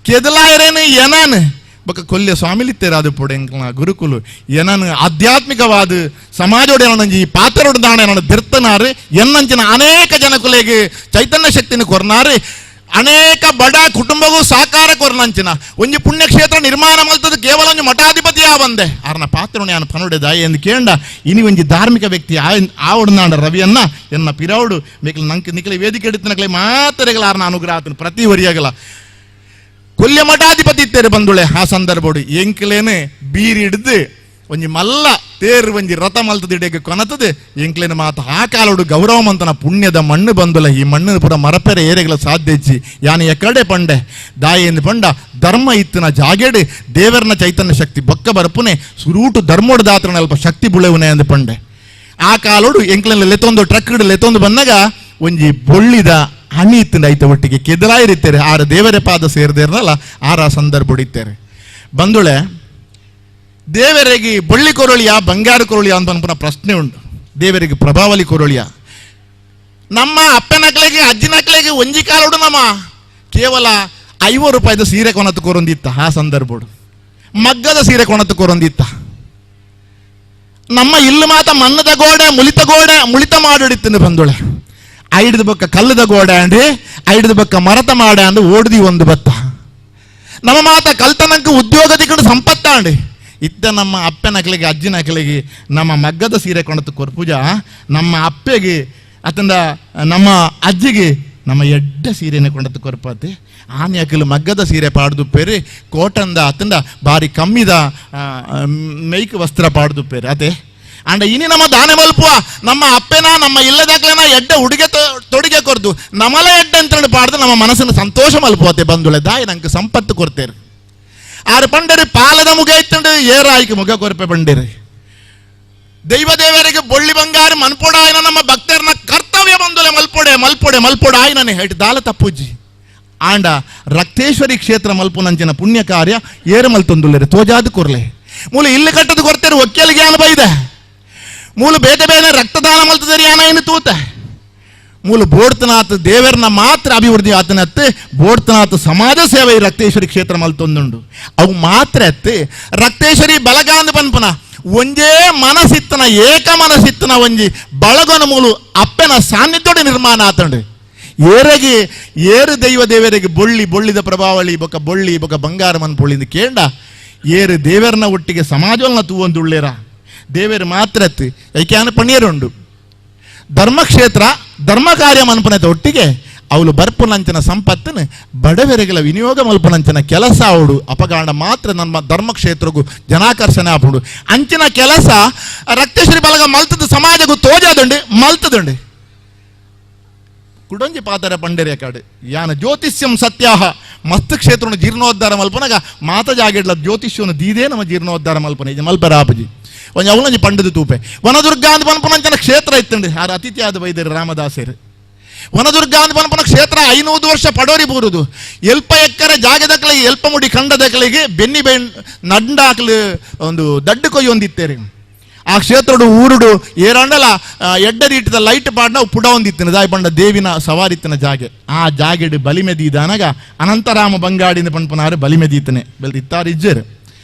ಕೆದಲಾಯರೇನು ಎನಾನ್ ಬೊಕ ಕೊಲ್ಯ ಸ್ವಾಮಿಲಿತ್ತೇರು ಅದು ಪೊಡೆಂಕ್ಲ ಗುರುಕುಲು ಎನನ್ ಆಧ್ಯಾತ್ಮಿಕವಾದ ಸಮಾಜೋಡೆ ಏನಂಜಿ ಪಾತ್ರರೋಡು ದಾಣ ಏನನ್ನು ದಿರ್ತನಾರು ಎನ್ನಂಚಿನ ಅನೇಕ ಜನಕುಲೆಗೆ ಚೈತನ್ಯ ಶಕ್ತಿನ ಕೊರ್ನಾರು ಅನೇಕ ಬಡ ಕುಟುಂಬಗೂ ಸಾಕಾರ ಕೊರ್ನಂಚಿನ ಒಂಜಿ ಪುಣ್ಯಕ್ಷೇತ್ರ ನಿರ್ಮಾಣ ಮಲ್ತದ ಕೇವಲ ಒಂಜಿ ಮಠಾಧಿಪತಿ ಬಂದೆ ಆರ್ನ ಪಾತ್ರನು ಯಾನು ಪನುಡೆ ದಾಯಿ ಎಂದು ಕೇಂಡ ಇನಿ ಒಂಜಿ ಧಾರ್ಮಿಕ ವ್ಯಕ್ತಿ ಆವಡ್ನಾಂಡ ರವಿಯನ್ನ ಎನ್ನ ಪಿರೌಡು ಮೇಕಲ್ ನಂಗೆ ನಿಕಲೆ ವೇದಿಕೆ ಎಡುತ್ತನಕಲೆ ಮಾತರೆಗಳ ಆರ್ನ ಅನುಗ್ರಹ ಆತನು ಪ್ರತಿ ವರಿಯಾಗಲ ಕೊಲ್ಯ ಮಠಾಧಿಪತಿ ಇತ್ತೇರು ಬಂದುಳೆ ಆ ಸಂದರ್ಭೋಡು ಎಂಕ್ಲೇನೆ ಬೀರಿ ಹಿಡ್ದು ಒಂಜಿ ಮಲ್ಲ ತೇರು ಒಂಜಿ ರಥ ಮಲ್ತದ ಕೊನತದೆ ಎಂಕ್ಲೇನ ಮಾತ ಆ ಕಾಲೋಡು ಗೌರವಮಂತನ ಪುಣ್ಯದ ಮಣ್ಣು ಬಂದುಲ ಈ ಮಣ್ಣು ಪುರ ಮರಪೆರೆ ಏರೆಗಳ ಸಾಧ್ಯಜ್ಜಿ ಯಾನು ಎಕಡೆ ಪಂಡೆ ದಾಯೆಂದು ಪಂಡ ಧರ್ಮ ಇತ್ತಿನ ಜಾಗೆಡು ದೇವರನ ಚೈತನ್ಯ ಶಕ್ತಿ ಬೊಕ್ಕ ಬರಪುನೆ ಸುರೂಟು ಧರ್ಮೋಡು ದಾತ್ರನ ಅಲ್ಪ ಶಕ್ತಿ ಬುಳೆವುನೆ ಅಂದು ಪಂಡೆ ಆ ಕಾಲೋಡು ಎಂಕ್ಲೇನ ಲೆತ್ತೊಂದು ಟ್ರಕ್ ಲೆತ್ತೊಂದು ಬಂದಾಗ ಒಂಜಿ ಬೊಳ್ಳಿದ ಹಣಿ ಇತ್ತಿನ ಐತ ಒಟ್ಟಿಗೆ ಕೆದಲಾಯಿರಿತ್ತೇರೆ ಆರ ದೇವರ ಪಾದ ಸೇರಿದೇರ್ನಲ್ಲ ಆರ ಸಂದರ್ಭ ಹೊಡಿತೇರೆ ಬಂದುಳೆ ದೇವರಿಗೆ ಬಳ್ಳಿ ಕೊರಳಿಯ ಬಂಗಾರ ಕೊರಳಿಯ ಅಂತ ಅನ್ಪುನ ಪ್ರಶ್ನೆ ಉಂಟು. ದೇವರಿಗೆ ಪ್ರಭಾವಲಿ ಕೊರಳಿಯ ನಮ್ಮ ಅಪ್ಪನಕ್ಲೆಗೆ ಅಜ್ಜಿನಕ್ಲೆಗೆ ಒಂಜಿ ಕಾಲೋಡು ನಮ್ಮ ಕೇವಲ 50 ರೂಪಾಯಿದ ಸೀರೆ ಕೊನತ್ತು ಕೊರೊಂದಿತ್ತ ಆ ಸಂದರ್ಭೋಡು ಮಗ್ಗದ ಸೀರೆ ಕೊನತ್ತು ಕೊರೊಂದಿತ್ತ ನಮ್ಮ ಇಲ್ಲು ಮಾತ ಮನ್ನದ ಗೋಡೆ ಮುಳಿತ ಗೋಡೆ ಮುಳಿತ ಮಾಡಿಡಿತ್ತಿನ ಬಂದುಳೆ ಐಡ್ದ ಬಕ್ಕ ಕಲ್ಲದ ಗೋಡೆ ಅಂಡಿ ಐಡ್ದ ಬಕ್ಕ ಮರತ ಮಾಡೆ ಅಂದು ಓಡ್ದಿ ಒಂದು ಬತ್ತ ನಮ್ಮ ಮಾತ ಕಲ್ತನಂಕ ಉದ್ಯೋಗ ದಿಕ್ಕಂಡು ಸಂಪತ್ತಾಂಡಿ ಇತ್ತ ನಮ್ಮ ಅಪ್ಪನಕಲಿಗೆ ಅಜ್ಜಿನಕಲಿಗೆ ನಮ್ಮ ಮಗ್ಗದ ಸೀರೆ ಕೊಂಡತ್ತು ಕೊರ್ಪೂಜ ನಮ್ಮ ಅಪ್ಪೆಗೆ ಅತಂದ ನಮ್ಮ ಅಜ್ಜಿಗೆ ನಮ್ಮ ಎಡ್ಡ ಸೀರೆನ ಕೊಂಡತ್ತು ಕೊರ್ಪಾತಿ ಆನೆ ಅಕಲು ಮಗ್ಗದ ಸೀರೆ ಪಾಡ್ದುಪ್ಪೇರಿ ಕೋಟಂದ ಅತಂದ ಬಾರಿ ಕಮ್ಮಿದ ಮೇಯ್ಕ್ ವಸ್ತ್ರ ಪಾಡ್ದುಪ್ಪೇರಿ ಅದೇ ಅಂಡ ಇನಿ ನಮ್ಮ ದಾನೆ ಮಲ್ಪುವ ನಮ್ಮ ಅಪ್ಪೆನ ನಮ್ಮ ಇಲ್ಲದಾಗ್ಲೇನ ಎಡ್ಡ ಉಡುಗೆ ತೊಡುಗೆ ಕೊರ್ದು ನಮಲ ಎಡ್ಡ ಅಂತ ಪಾಡ್ದು ನಮ್ಮ ಮನಸ್ಸನ್ನು ಸಂತೋಷ ಮಲ್ಪುವತೆ ಬಂದುಳೆ ದಾಯಿ ನಂಗೆ ಸಂಪತ್ತು ಕೊರ್ತೇರಿ ಆರು ಪಂಡರಿ ಪಾಲದ ಮುಗ ಇತ್ತಂಡು ಏರಾಯ್ಕೆ ಮುಗ ಕೊರಪೆ ಬಂಡಿರಿ ದೈವ ದೇವರಿಗೆ ಬೊಳ್ಳಿ ಬಂಗಾರ ಮನ್ಪೊಡಾಯನ ನಮ್ಮ ಭಕ್ತರನ್ನ ಕರ್ತವ್ಯ ಬಂದುಲೆ ಮಲ್ಪೊಡೆ ಮಲ್ಪೊಡೆ ಮಲ್ಪೊಡಾಯನನೆ ಹೇಳಿ ದಾಲ ತಪ್ಪುಜ್ಜಿ ಆಂಡ ರಕ್ತೇಶ್ವರಿ ಕ್ಷೇತ್ರ ಮಲ್ಪುನಂಚಿನ ಪುಣ್ಯ ಕಾರ್ಯ ಏರು ಮಲ್ತೊಂದುಲ್ಲೇರಿ ತೋಜಾದು ಕೊರ್ಲೆ ಮೂಲ ಇಲ್ಲಿ ಕಟ್ಟದು ಕೊರ್ತೇರು ಒಕ್ಕೆಲಿಗೆ ಅನುಭವ ಬೈದೆ ಮೂಲ ಬೇತೆ ಬೇರೆ ರಕ್ತದಾನ ಮಲ್ತದರಿ ಆನ ತೂತೆ ಮೂಲ ಬೋಡ್ತನಾಥ ದೇವರನ್ನ ಮಾತ್ರ ಅಭಿವೃದ್ಧಿ ಆತನತ್ತೆ ಬೋಡ್ತನಾಥ ಸಮಾಜ ಸೇವೆ ರಕ್ತೇಶ್ವರಿ ಕ್ಷೇತ್ರ ಮಲ್ತೊಂದುಂಡು ಅವು ಮಾತ್ರ ಅತ್ತೆ ರಕ್ತೇಶ್ವರಿ ಬಲಗಾಂದ ಪನ್ಪನ ಒಂಜೇ ಮನಸ್ಸಿತ್ತನ ಏಕ ಮನಸ್ಸಿತ್ತನ ಒಂಜಿ ಬಳಗನ ಮೂಲು ಅಪ್ಪನ ಸಾನ್ನಿಧ್ಯದ ನಿರ್ಮಾಣ ಆತಂಡು ಏರೆಗೆ ಏರು ದೈವ ದೇವರಿಗೆ ಬೊಳ್ಳಿ ಬೊಳ್ಳಿದ ಪ್ರಭಾವಳಿ ಬೊಕ ಬೊಳ್ಳಿ ಬೊಕ ಬಂಗಾರ ಮನ್ಪೊಳ್ಳಿಂದ ಕೇಂಡ ಏರು ದೇವರನ್ನ ಒಟ್ಟಿಗೆ ಸಮಾಜವನ್ನ ತೂವೊಂದುಳ್ಳೇರ ದೇವರು ಮಾತ್ರ ಅತ್ತಿ ಐಕ್ಯಾನ ಪಣ್ಣೀರುಂಡು ಧರ್ಮಕ್ಷೇತ್ರ ಧರ್ಮ ಕಾರ್ಯ ಮನ್ಪನದ ಒಟ್ಟಿಗೆ ಅವಳು ಬರ್ಪುನಂಚಿನ ಸಂಪತ್ತನ್ನು ಬಡವರಿಗೆಲ್ಲ ವಿನಿಯೋಗ ಮಲ್ಪನಂಚಿನ ಕೆಲಸ ಅವಳು ಅಪಗಾಂಡ ಮಾತ್ರ ನಮ್ಮ ಧರ್ಮಕ್ಷೇತ್ರಗೂ ಜನಾಕರ್ಷಣೆ ಆಪುಡು ಅಂಚಿನ ಕೆಲಸ ರಕ್ತೇಶ್ವರಿ ಬಲಗ ಮಲ್ತದ ಸಮಾಜಗೂ ತೋಜಾದುಂಡು ಮಲ್ತದುಂಡು ಕುಡೊಂಜಿ ಪಾತರ ಪಂಡೇರಿಯ ಕಾಡು ಯಾನ ಜ್ಯೋತಿಷ್ಯಂ ಸತ್ಯಾಹ ಮಸ್ತ್ ಕ್ಷೇತ್ರನು ಜೀರ್ಣೋದ್ಧಾರ ಮಲ್ಪನಾಗ ಮಾತ ಜಾಗೆಡ್ಲ ಜ್ಯೋತಿಷ್ಯನು ದೀದೇ ನಮ್ಮ ಜೀರ್ಣೋದ್ಧಾರ ಮಲ್ಪನೆ ಇದು ಮಲ್ಪರ ಆಪುಜಿ ಒಂಜಿ ಅವಲಂಜಿ ಪಂಡದು ತೂಪೆ ವನದುರ್ಗಾ ಅಂದ್ ಪನ್ಪುನಂಚನ ಕ್ಷೇತ್ರ ಇತ್ತಂಡು ಆರು ಅತಿಥಿ ಆದ ಬೈದರು ರಾಮದಾಸರು ವನದುರ್ಗಾ ಅಂದ್ ಪನ್ಪುನ ಕ್ಷೇತ್ರ 500 ವರ್ಷ ಪಡೋರಿ ಬೂರುದು ಎಲ್ಪ ಎಕ್ಕರೆ ಜಾಗದಕ್ಕಲಿಗೆ ಎಲ್ಪ ಮುಡಿ ಕಂಡದಕ್ಕಲಿಗೆ ಬೆನ್ನಿ ಬೆನ್ ನಡ್ಡಾಕ್ಲು ಒಂದು ದಡ್ಡು ಕೊಯ್ಯೊಂದಿತ್ತೇರಿ ಆ ಕ್ಷೇತ್ರಡು ಊರುಡು ಏರಂಡಲ ಎಡ್ಡ ರೀಟದ ಲೈಟ್ ಪಾಡ್ನ ಪುಡ ಒಂದಿತ್ತಿನ ದಾಯಿ ಪಂಡ ದೇವಿನ ಸವಾರಿತ್ತಿನ ಜಾಗೆ ಆ ಜಾಗೆಡು ಬಲಿಮೆದೀದಾನಗ ಅನಂತರಾಮ ಬಂಗಾಡಿನ ಪನ್ಪನಾರು ಬಲಿಮೆದೀತನೆ ಬೆಲ್ ಇತ್ತಾರು ಇಜ್ಜೇರು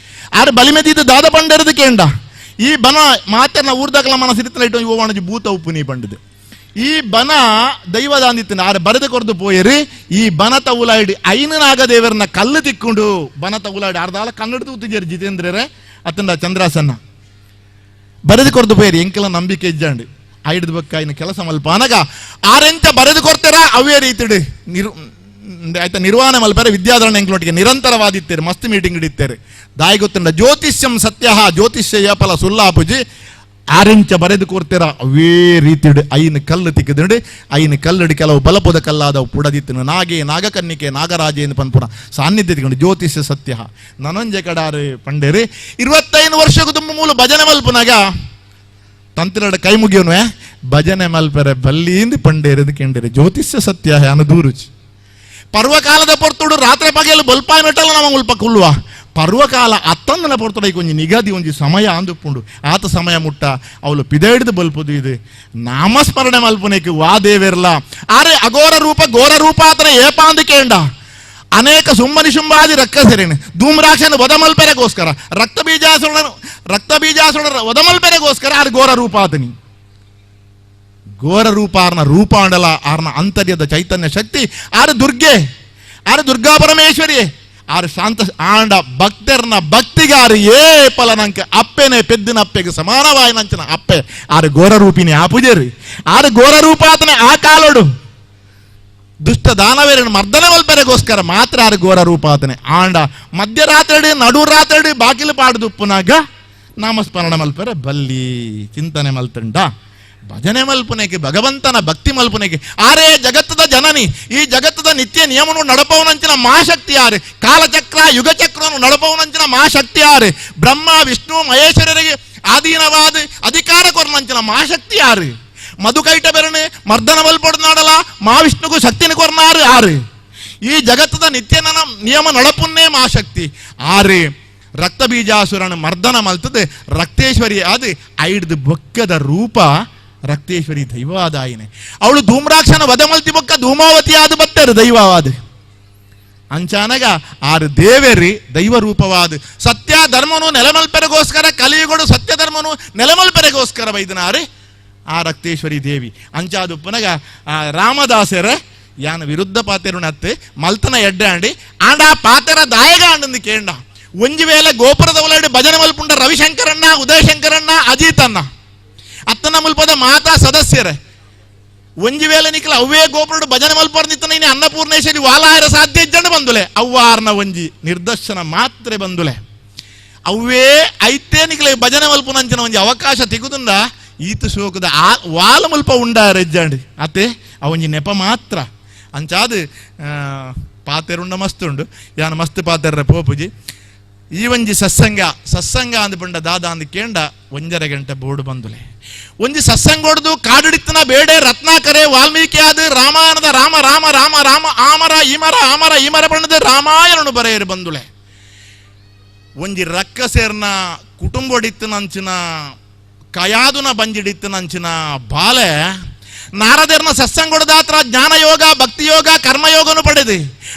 ಆರು ಬಲಿಮೆದೀತ ದಾದ ಪಂಡರದು ಕೇಂಡ ಈ ಬನ ಮಾತೆರ್ನ ಊರ್ದಾಕಲ ಮನಸ್ಸಿರಿತ್ತನ ಇಟ್ಟು ಇವು ಭೂತ ಉಪ್ಪು ನೀ ಪಂಡದು ಈ ಬನ ದೈವದ ಅಂದಿತ್ತಿನ ಆರು ಬರೆದು ಕೊರ್ದು ಪೋಯರಿ ಈ ಬನ ತವುಲಾಡಿ ಐನು ನಾಗದೇವರನ್ನ ಕಲ್ಲು ತಿಕ್ಕೊಂಡು ಬನ ತವುಲಾಡಿ ಅರ್ಧಾಲ ಕನ್ನಡದ ಉತ್ತಿಜೇರು ಜಿತೇಂದ್ರರೇ ಅತ್ತಂಡ ಚಂದ್ರಾಸನ್ನ ಬರೆದು ಕೊರ್ದು ಪೋಯರಿ ಎಂಕೆಲ್ಲ ನಂಬಿಕೆ ಇಜ್ಜಾಂಡಿ ಐಡ್ದು ಬಕ್ಕ ಇನ್ನು ಕೆಲಸ ಮಲ್ಪ ಅನಗ ಆರೆಂಚ ಬರೆದು ಕೊಡ್ತೀರಾ ಅವೇ ರೀತಿಡು ನಿರ್ ಆಯ್ತಾ ನಿರ್ವಾಣ ಮಲ್ಪರೆ ವಿದ್ಯಾಧರಣ ಎಂಕ್ಲೊಟ್ಟಿಗೆ ನಿರಂತರವಾದಿತ್ತೇರು ಮಸ್ತ್ ಮೀಟಿಂಗ್ ಹಿಡಿತೇರೆ ದಾಯಿ ಗೊತ್ತುಂಡ ಜ್ಯೋತಿಷ್ಯಂ ಸತ್ಯ ಜ್ಯೋತಿಷ್ಯ ಫಲ ಸುಲ್ಲಾಪುಜಿ ಆರೆಂಚ ಬರೆದು ಕೊಡ್ತೀರಾ ಅವೇ ರೀತಿಡು ಐನು ಕಲ್ಲು ತಿಕ್ಕದುಂಡು ಐನು ಕಲ್ಲುಡು ಕೆಲವು ಬಲಪುದ ಕಲ್ಲಾದವು ಪುಡದಿತ್ತನು ನಾಗೆ ನಾಗಕನ್ನಿಕೆ ನಾಗರಾಜೇನು ಪನ್ಪುರ ಸಾನ್ನಿಧ್ಯ ತಿಕ್ಕೊಂಡು ಜ್ಯೋತಿಷ್ಯ ಸತ್ಯ ನನೊಂಜೆ ಕಡಾರು ಪಂಡೇರಿ 25 ವರ್ಷಕ್ಕೂ ತುಂಬ ಮೂಲ ಭಜನೆ ಮಲ್ಪುನಾಗ ತಂತಿಲಡ ಕೈ ಮುಗಿಯೋನು ಭಜನೆ ಮಲ್ಪರೆ ಬಲ್ಲಿಂದ ಪಂಡೇರಿದು ಕೆಂಡೇರಿ ಜ್ಯೋತಿಷ್ಯ ಸತ್ಯ ಅನು ದೂರುಚಿ ಪರ್ವಕಾಲದ ಪೊರ್ತುಡು ರಾತ್ರಿ ಪಗೆಲು ಬೊಲ್ಪಾಯ ಮೆಟ್ಟಲ್ಲ ನಮ್ಮ ಮುಲ್ಪ ಕುಲ್ಲುವ ಪರ್ವಕಾಲ ಅತ್ತಂದನ ಪೊರ್ತುಡ ಒಂಜಿ ನಿಗದಿ ಒಂಜಿ ಸಮಯ ಅಂದುಪ್ಪುಂಡು ಆತ ಸಮಯ ಮುಟ್ಟ ಅವಳು ಪಿದೆಡ್ದು ಬಲ್ಪುದು ಇದು ನಾಮಸ್ಮರಣೆ ಮಲ್ಪುನೇಕು ವಾ ದೇವಿರ್ಲ ಆರೆ ಅಘೋರ ರೂಪ ಘೋರ ರೂಪ ಆತನ ಏಪಾಂದು ಕೇಂಡ ಅನೇಕ ಸುಮ್ಮನಿ ಶುಂಭಾದಿ ರಕ್ಕಸರೇನು ಧೂಮ್ರಾಕ್ಷನ ವದಮಲ್ಪೆರೆಗೋಸ್ಕರ ರಕ್ತ ಬೀಜಾಸುರನ ವದಮಲ್ಪೆರೆಗೋಸ್ಕರ ಆರು ಘೋರ ರೂಪ ಆತನಿ ಘೋರ ರೂಪ ಆರ್ನ ರೂಪಾಂಡಲ ಆರ್ನ ಅಂತರ್ಯದ ಚೈತನ್ಯ ಶಕ್ತಿ ಆರು ದುರ್ಗೆ ಆರು ದುರ್ಗಾ ಪರಮೇಶ್ವರಿ ಆರು ಶಾಂತ ಆಂಡ ಭಕ್ತರ್ನ ಭಕ್ತಿಗಾರು ಏ ಪಲನಂಕ ಅಪ್ಪೆನೆ ಪೆದ್ದಿನ ಅಪ್ಪೆಗೆ ಸಮಾನವಾಯಿನಂಚಿನ ಅಪ್ಪೆ ಆರು ಘೋರ ರೂಪಿನಿ ಆ ಪೂಜೆರಿ ಆರು ಘೋರ ರೂಪಾತನೆ ಆ ಕಾಲೋಡು ದುಷ್ಟ ದಾನವೇರನ್ನು ಮರ್ದನ ಮಲ್ಪೆರೆಗೋಸ್ಕರ ಮಾತ್ರ ಆರು ಘೋರ ರೂಪಾತನೆ ಆಂಡ ಮಧ್ಯರಾತ್ರಿ ನಡುರಾತ್ರಿ ಬಾಗಿಲು ಪಾಡುದುಪ್ಪುನಾಗ ನಾಮಸ್ಮರಣ ಮಲ್ಪೆರೆ ಬಲ್ಲಿ ಚಿಂತನೆ ಮಲ್ತುಂಡ ಭಜನೆ ಮಲ್ಪುನೆಗೆ ಭಗವಂತನ ಭಕ್ತಿ ಮಲ್ಪುನೆಗೆ ಆರೇ ಜಗತ್ತದ ಜನನಿ ಈ ಜಗತ್ತದ ನಿತ್ಯ ನಿಯಮನು ನಡಪವನಂಚಿನ ಮಹಾಶಕ್ತಿ ಆರೆ ಕಾಲಚಕ್ರ ಯುಗಚಕ್ರವನ್ನು ನಡಪವನಂಚಿನ ಮಹಾಶಕ್ತಿ ಆರೆ ಬ್ರಹ್ಮ ವಿಷ್ಣು ಮಹೇಶ್ವರರಿಗೆ ಆಧೀನವಾದ ಅಧಿಕಾರ ಕೊರ್ನಂಚಿನ ಮಹಾಶಕ್ತಿ ಆರು ಮಧುಕೈಟ ಬೆರಣೆ ಮರ್ದನ ಮಲ್ಪೊಡ್ನಾಡಲ ಮಹಾವಿಷ್ಣುಗೂ ಶಕ್ತಿನ ಕೊರ್ನಾರು ಆರು ಈ ಜಗತ್ತದ ನಿತ್ಯ ನಿಯಮ ನಡಪುನ್ನೇ ಮಹಾಶಕ್ತಿ ಆರೆ ರಕ್ತ ಬೀಜಾಸುರನ ಮರ್ದನ ಮಲ್ತದೆ ರಕ್ತೇಶ್ವರಿ ಅದು ಐಡ್ದು ಬೊಕ್ಕದ ರೂಪ ರಕ್ತೇಶ್ವರಿ ದೈವವಾದಾಯಿನೆ ಅವಳು ಧೂಮ್ರಾಕ್ಷನ ವದಮಲ್ತಿ ಬೊಕ್ಕ ಧೂಮಾವತಿ ಆದ ಬತ್ತರು ದೈವವಾದ ಅಂಚಾನಗ ಆರು ದೇವೇರಿ ದೈವ ರೂಪವಾದ ಸತ್ಯ ಧರ್ಮನು ನೆಲಮಲ್ಪೆರೆಗೋಸ್ಕರ ಕಲಿಯುಗಡು ಸತ್ಯ ಧರ್ಮನು ನೆಲಮಲ್ಪೆರೆಗೋಸ್ಕರ ಬೈದನಾರೆ ಆ ರಕ್ತೇಶ್ವರಿ ದೇವಿ ಅಂಚಾದುಪ್ಪನಗ ಆ ರಾಮದಾಸರ ಯಾನ ವಿರುದ್ಧ ಪಾತೆರುನತ್ತೆ ಮಲ್ತನ ಎಡ್ಡೆ ಆಂಡಿ ಆಂಡ ಆ ಪಾತೆರ ದಾಯಗ ಆಂಡಂದು ಕೇಂಡ ಒಂಜಿ ವೇಳೆ ಗೋಪುರದ ಒಳಗಡೆ ಭಜನೆ ಮಲ್ಪುಂಡ ರವಿಶಂಕರಣ್ಣ ಉದಯಶಂಕರಣ್ಣ ಅಜಿತಣ್ಣ ಅತ್ತನ ಮುಲ್ಪದ ಮಾತಾ ಸದಸ್ಯರೇ ಒಂಜಿ ವೇಳೆ ನಿಕ್ಲ ಅವೇ ಗೋಪುರಡು ಭಜನೆ ಮಲ್ಪರ್ನಿತ್ತನ ಇನ್ನು ಅನ್ನಪೂರ್ಣೇಶ್ವರಿ ವಾಲಾಯರ ಸಾಧ್ಯ ಇಜ್ಜಂಡು ಬಂದುಲೆ ಅವ್ವಾರ್ನ ಒಂಜಿ ನಿರ್ದರ್ಶನ ಮಾತ್ರ ಬಂದುಲೆ ಅವೇ ಐತೆ ನಿಕ್ಲ ಭಜನೆ ಮಲ್ಪುನಂಚಿನ ಒಂಜಿ ಅವಕಾಶ ತಿಗುದುಂಡ ಈತ ಶೋಕದ ಆ ವಾಲ ಮುಲ್ಪ ಉಂಡ ರೆಜ್ಜಂಡಿ ಅತ್ತೆ ಅವಂಜಿ ನೆಪ ಮಾತ್ರ ಅಂಚಾದು ಪಾತೆರುಂಡ ಮಸ್ತ್ ಉಂಡು ಯಾನ ಮಸ್ತ್ ಪಾತೆರ್ರೆ ಪೋಪುಜಿ ಈ ಒಂಜಿ ಸತ್ಸಂಗ ಸತ್ಸಂಗ ಅಂದ್ ಪಂಡ ದಾದ ಅಂದ್ ಕೇಂಡ 1.5 ಗಂಟೆ ಬೋರ್ಡು ಬಂದುಲೆ ಒಂಜಿ ಸತ್ಸಂಗೋಡ್ದು ಕಾಡಿಡಿತ್ತನ ಬೇಡೆ ರತ್ನಾಕರೆ ವಾಲ್ಮೀಕಿ ಆದ ರಾಮಾಯಣದ ರಾಮ ರಾಮ ರಾಮ ರಾಮ ಆಮರ ಈಮರ ಆಮರ ಈಮರ ಬಣ್ಣದ ರಾಮಾಯಣನು ಬರೆಯರು ಬಂದುಲೆ ಒಂಜಿ ರಕ್ಕಸೇರ್ನ ಕುಟುಂಬಡಿತ್ತನಂಚಿನ ಕಯಾದುನ ಬಂಜಿಡಿತ್ತನಂಚಿನ ಬಾಲೆ ನಾರದರ್ನ ಸತ್ಸಂಗೊಡದಾತ್ರ ಜ್ಞಾನಯೋಗ ಭಕ್ತಿಯೋಗ ಕರ್ಮಯೋಗನು ಪಡೆದು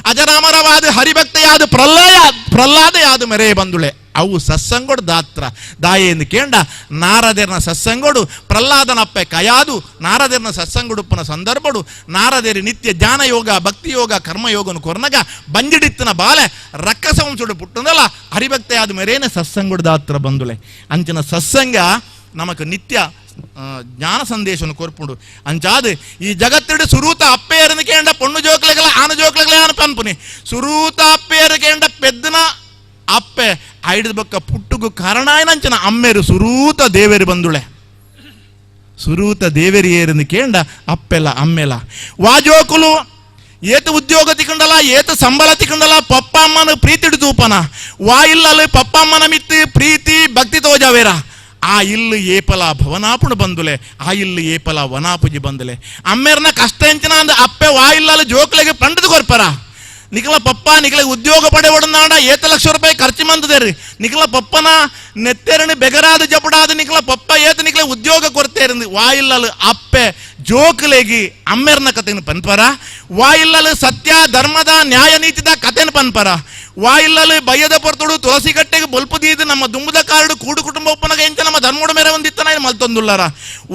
ಅಜರಾಮರವಾದ ಹರಿಭಕ್ತಿಯಾದ ಪ್ರಹ್ಲಾದ ಯಾದ ಮೆರೆ ಬಂದುಳೆ ಅವು ಸತ್ಸಂಗೋಡು ದಾತ್ರ ದಾಯೆಂದು ಕೇಂಡ ನಾರದರ್ನ ಸತ್ಸಂಗೋಡು ಪ್ರಹ್ಲಾದನಪ್ಪೆ ಕಯಾದು ನಾರದರ್ನ ಸತ್ಸಂಗುಡುಪ್ಪನ ಸಂದರ್ಭಡು ನಾರದೇರಿ ನಿತ್ಯ ಜ್ಞಾನಯೋಗ ಭಕ್ತಿಯೋಗ ಕರ್ಮಯೋಗನು ಕೊರ್ನಗ ಬಂಜಿಡಿತ್ತನ ಬಾಲೆ ರಕ್ಕಸ ವಂಶಡು ಪುಟ್ಟನಲ್ಲ ಹರಿಭಕ್ತಿಯಾದ ಮೇರೇನೆ ಸತ್ಸಂಗೋಡು ದಾತ್ರ ಬಂದುಳೆ ಅಂಚಿನ ಸತ್ಸಂಗ ನಮಕ್ ನಿತ್ಯ ಜ್ಞಾನ ಸಂದೇಶವನ್ನು ಕೊರ್ಪುಂಡು ಅಂಚಾದು ಈ ಜಗತ್ತಿಡು ಸುರೂತ ಅಪ್ಪೇರನು ಕೇಂಡ ಪೊಣ್ಣು ಜೋಕ್ಲೆಗಳ ಆನು ಜೋಕ್ಲೆಗಳ ಆನು ಪನ್ಪುನಿ ಸುರೂತ ಅಪ್ಪೇರು ಕೇಂಡ ಪೆದ್ದನ ಅಪ್ಪೆ ಐಡ್ದ ಬೊಕ್ಕ ಪುಟ್ಟುಗು ಕಾರಣಾಯನಂಚಿನ ಅಮ್ಮೇರು ಸುರೂತ ದೇವೇರು ಬಂದುಳೆ ಸುರೂತ ದೇವೇರಿ ಏರನ್ನು ಕೇಂಡ ಅಪ್ಪೆಲ ಅಮ್ಮೆಲ ವಾಜೋಕುಲು ಏತ ಉದ್ಯೋಗ ತಿಕ್ಕಂಡಲ ಏತ ಸಂಬಳ ತಿಕ್ಕಂಡಲ ಪಪ್ಪ ಅಮ್ಮನ ಪ್ರೀತಿಡು ತೂಪನ ವಾ ಇಲ್ಲಲ್ಲಿ ಪಪ್ಪ ಅಮ್ಮನ ಮಿತ್ತು ಪ್ರೀತಿ ಭಕ್ತಿ ತೋಜಾವೇರ ಆ ಇಲ್ಲು ಏಪಲ ಭವನಾಪುಣ ಬಂದುಲೆ ಆ ಇಲ್ಲು ಏಪಲ ವನಾಪುಜಿ ಬಂದುಲೆ ಅಮ್ಮೇರ್ನ ಕಷ್ಟ ಎಂಚಿನ ಅಂದ ಅಪ್ಪೆ ವಾ ಇಲ್ಲಲ್ಲಿ ಜೋಕ್ಲೆಗೆ ಪಂಡದು ಕೊರ್ಪರ ನಿಖಲ ಪಪ್ಪ ನಿಖಲ ಉದ್ಯೋಗ ಪಡೆ ಒಡನಾಡ ಏತ ಲಕ್ಷ ರೂಪಾಯಿ ಖರ್ಚು ಮಂದದೇರಿ ನಿಖಲ ಪಪ್ಪನ ನೆತ್ತೆರನಿ ಬೆಗರಾದ ಜಪಡಾದ ನಿಖಲ ಪಪ್ಪ ಏತ ನಿಖಲ ಉದ್ಯೋಗ ಕೊರತೇರಿಂದು ವಾಯಿಲ್ಲಲು ಅಪ್ಪೆ ಜೋಕ್ಲೆಗಿ ಅಮ್ಮೆರ್ನ ಕಥೆನ ಪನ್ಪರ ವಾಯಿಲ್ಲಲು ಸತ್ಯ ಧರ್ಮದ ನ್ಯಾಯ ನೀತಿದ ಕಥೆನ ಪನ್ಪರ ವಾಯಿಲ್ಲಲು ಬಯ್ಯದ ಪೊರ್ತುಡು ತುಳಸಿ ಕಟ್ಟೆಗೆ ಬೊಲ್ಪು ದೀದು ನಮ್ಮ ದುಂಬುದ ಕಾರಡು ಕೂಡು ಕುಟುಂಬ ಒಪ್ಪನಗ ಎಂಚ ನಮ್ಮ ಧರ್ಮದ ಮೇರೆ ಒಂದಿತ್ತನ ಮಲ್ತೊಂದುಳ್ಳಾರ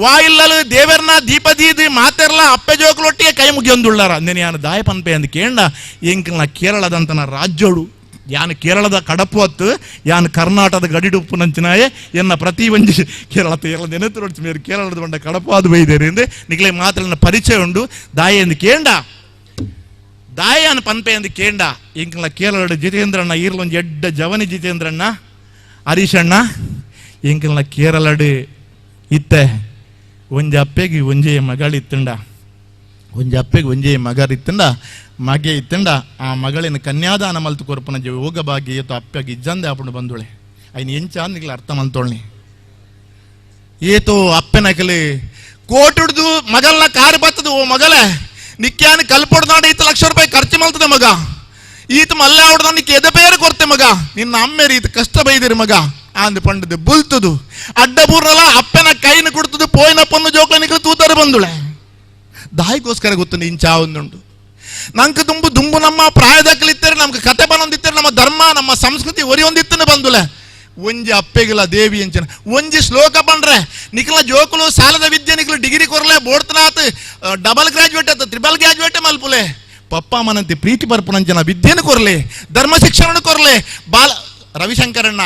ವಾಯಿಲ್ಲಲು ದೇವರ್ನ ದೀಪ ದೀದು ಮಾತೆರ್ಲ ಅಪ್ಪೆ ಜೋಕ್ಲೊಟ್ಟಿಗೆ ಕೈ ಮುಗಿಯೊಂದುಳ್ಳಾರ ಅಂದೇನೆ ಯಾನು ದಾಯ ಪನ್ಪೆ ಅಂದ್ ಕೇಂಡ ಎಂಕಲ್ನ ಕೇರಳದಂತನ ರಾಜ್ಯೋಡು ಯಾನು ಕೇರಳದ ಕಡಪು ಅತ್ತು ಯಾನು ಕರ್ನಾಟಕದ ಗಡಿಡುಪ್ಪು ನಂಚಿನಾಯೆ ಎನ್ನ ಪ್ರತಿ ಒಂಜಿ ಕೇರಳ ಕೇರಳ ನೆನತು ಮೇರು ಕೇರಳದ ಬಂಡ ಕಡಪು ಅದು ಬೈದೇರಿ ಎಂದೆ ನಿಕ್ಲೆ ಮಾತ್ರ ಪರಿಚಯ ಉಂಡು ದಾಯ ಎಂದು ಕೇಂಡ ದಾಯಾನ ಪನ್ಪೆ ಎಂದು ಕೇಂಡ ಎಂಕಲ್ನ ಕೇರಳದ ಜಿತೇಂದ್ರಣ್ಣ ಈರ್ಲೊಂದು ಎಡ್ಡ ಜವನಿ ಜಿತೇಂದ್ರಣ್ಣ ಹರೀಶಣ್ಣ ಎಂಕಲ್ನ ಕೇರಳಡು ಇತ್ತೆ ಒಂಜಿ ಅಪ್ಪೆಗೆ ಒಂಜೆ ಮಗಳಿತ್ತಂಡ ಒಂಜಿ ಅಪ್ಪೆಗೆ ಒಂಜೆ ಮಗರಿತ್ತಂಡ ಮಗೆ ಇತ್ತಂಡ ಆ ಮಗಳಿನ ಕನ್ಯಾದಾನ ಮಲ್ತು ಕೊರ್ಪನ ಯೋಗ ಭಾಗ್ಯ ಏತು ಅಪ್ಪೆಗೆ ಇಜ್ಜಂದೆ ಆಪುಂಡು ಬಂದುಳೆ ಐನ ಎಂಚ ಅಂದಿಗ್ಲ ಅರ್ಥ ಮಲ್ತೊಳ್ಳಿ ಏತೋ ಅಪ್ಪೆನಕಲಿ ಕೋಟುಡ್ದು ಮಗಲ್ನ ಕಾರು ಬತ್ತದು ಓ ಮಗಲೇ ನಿಕ್ಯಾನ ಕಲ್ಪೊಡ್ದಾಂಡ ಈತ ಲಕ್ಷ ರೂಪಾಯಿ ಖರ್ಚು ಮಲ್ತದೆ ಮಗ ಈತ ಮಲ್ಲ ಆವಡ್ದ ನಿಕ್ಕೆ ಎದೆ ಪೇರು ಕೊರ್ತೆ ಮಗ ನಿನ್ನ ಅಮ್ಮೇರಿ ಈತ ಕಷ್ಟ ಬೈದಿರಿ ಮಗ ಆಂದ್ ಪಂಡದು ಬುಲ್ತದು ಅಡ್ಡ ಬೂರ್ನಲ ಅಪ್ಪನ ಕೈನ ಕುಡ್ತದು ಪೋಯಿನ ಪೊನ್ನು ಜೋಕ್ಲ ನಿಕ್ಲು ತೂತಾರೆ ಬಂದುಳೆ ದಾಯಿಗೋಸ್ಕರ ಗೊತ್ತು ಇಂಚಾ ಒಂದುಂಟು ನಂಗೆ ದುಂಬು ದುಂಬು ನಮ್ಮ ಪ್ರಾಯದಕ್ಕಲಿತ್ತಾರೆ ನಮ್ಗೆ ಕತೆ ಬನ್ನೊಂದಿತ್ತಾರೆ ನಮ್ಮ ಧರ್ಮ ನಮ್ಮ ಸಂಸ್ಕೃತಿ ಒರಿ ಒಂದಿತ್ತನೆ ಬಂದುಲೆ ಒಂಜಿ ಅಪ್ಪೆಗಿಲ್ಲ ದೇವಿ ಅಂಚನ ಒಂಜಿ ಶ್ಲೋಕ ಬಂಡ್ರೆ ನಿಖಲ ಜೋಕುಲು ಸಾಲದ ವಿದ್ಯೆ ನಿಖಲು ಡಿಗ್ರಿ ಕೊರಲೆ ಬೋಡ್ತನಾತ್ ಡಬಲ್ ಗ್ರಾಜುಯೇಟ್ ಆತ ತ್ರಿಬಲ್ ಗ್ರಾಜುಯೇಟ್ ಮಲ್ಪುಲೆ ಪಪ್ಪ ಮನಂತಿ ಪ್ರೀತಿ ಪರ್ಪುನಂಚನ ವಿದ್ಯೆನು ಕೊರಲೆ ಧರ್ಮ ಶಿಕ್ಷಣ ಕೊರಲೆ ಬಾಲ ರವಿಶಂಕರಣ್ಣ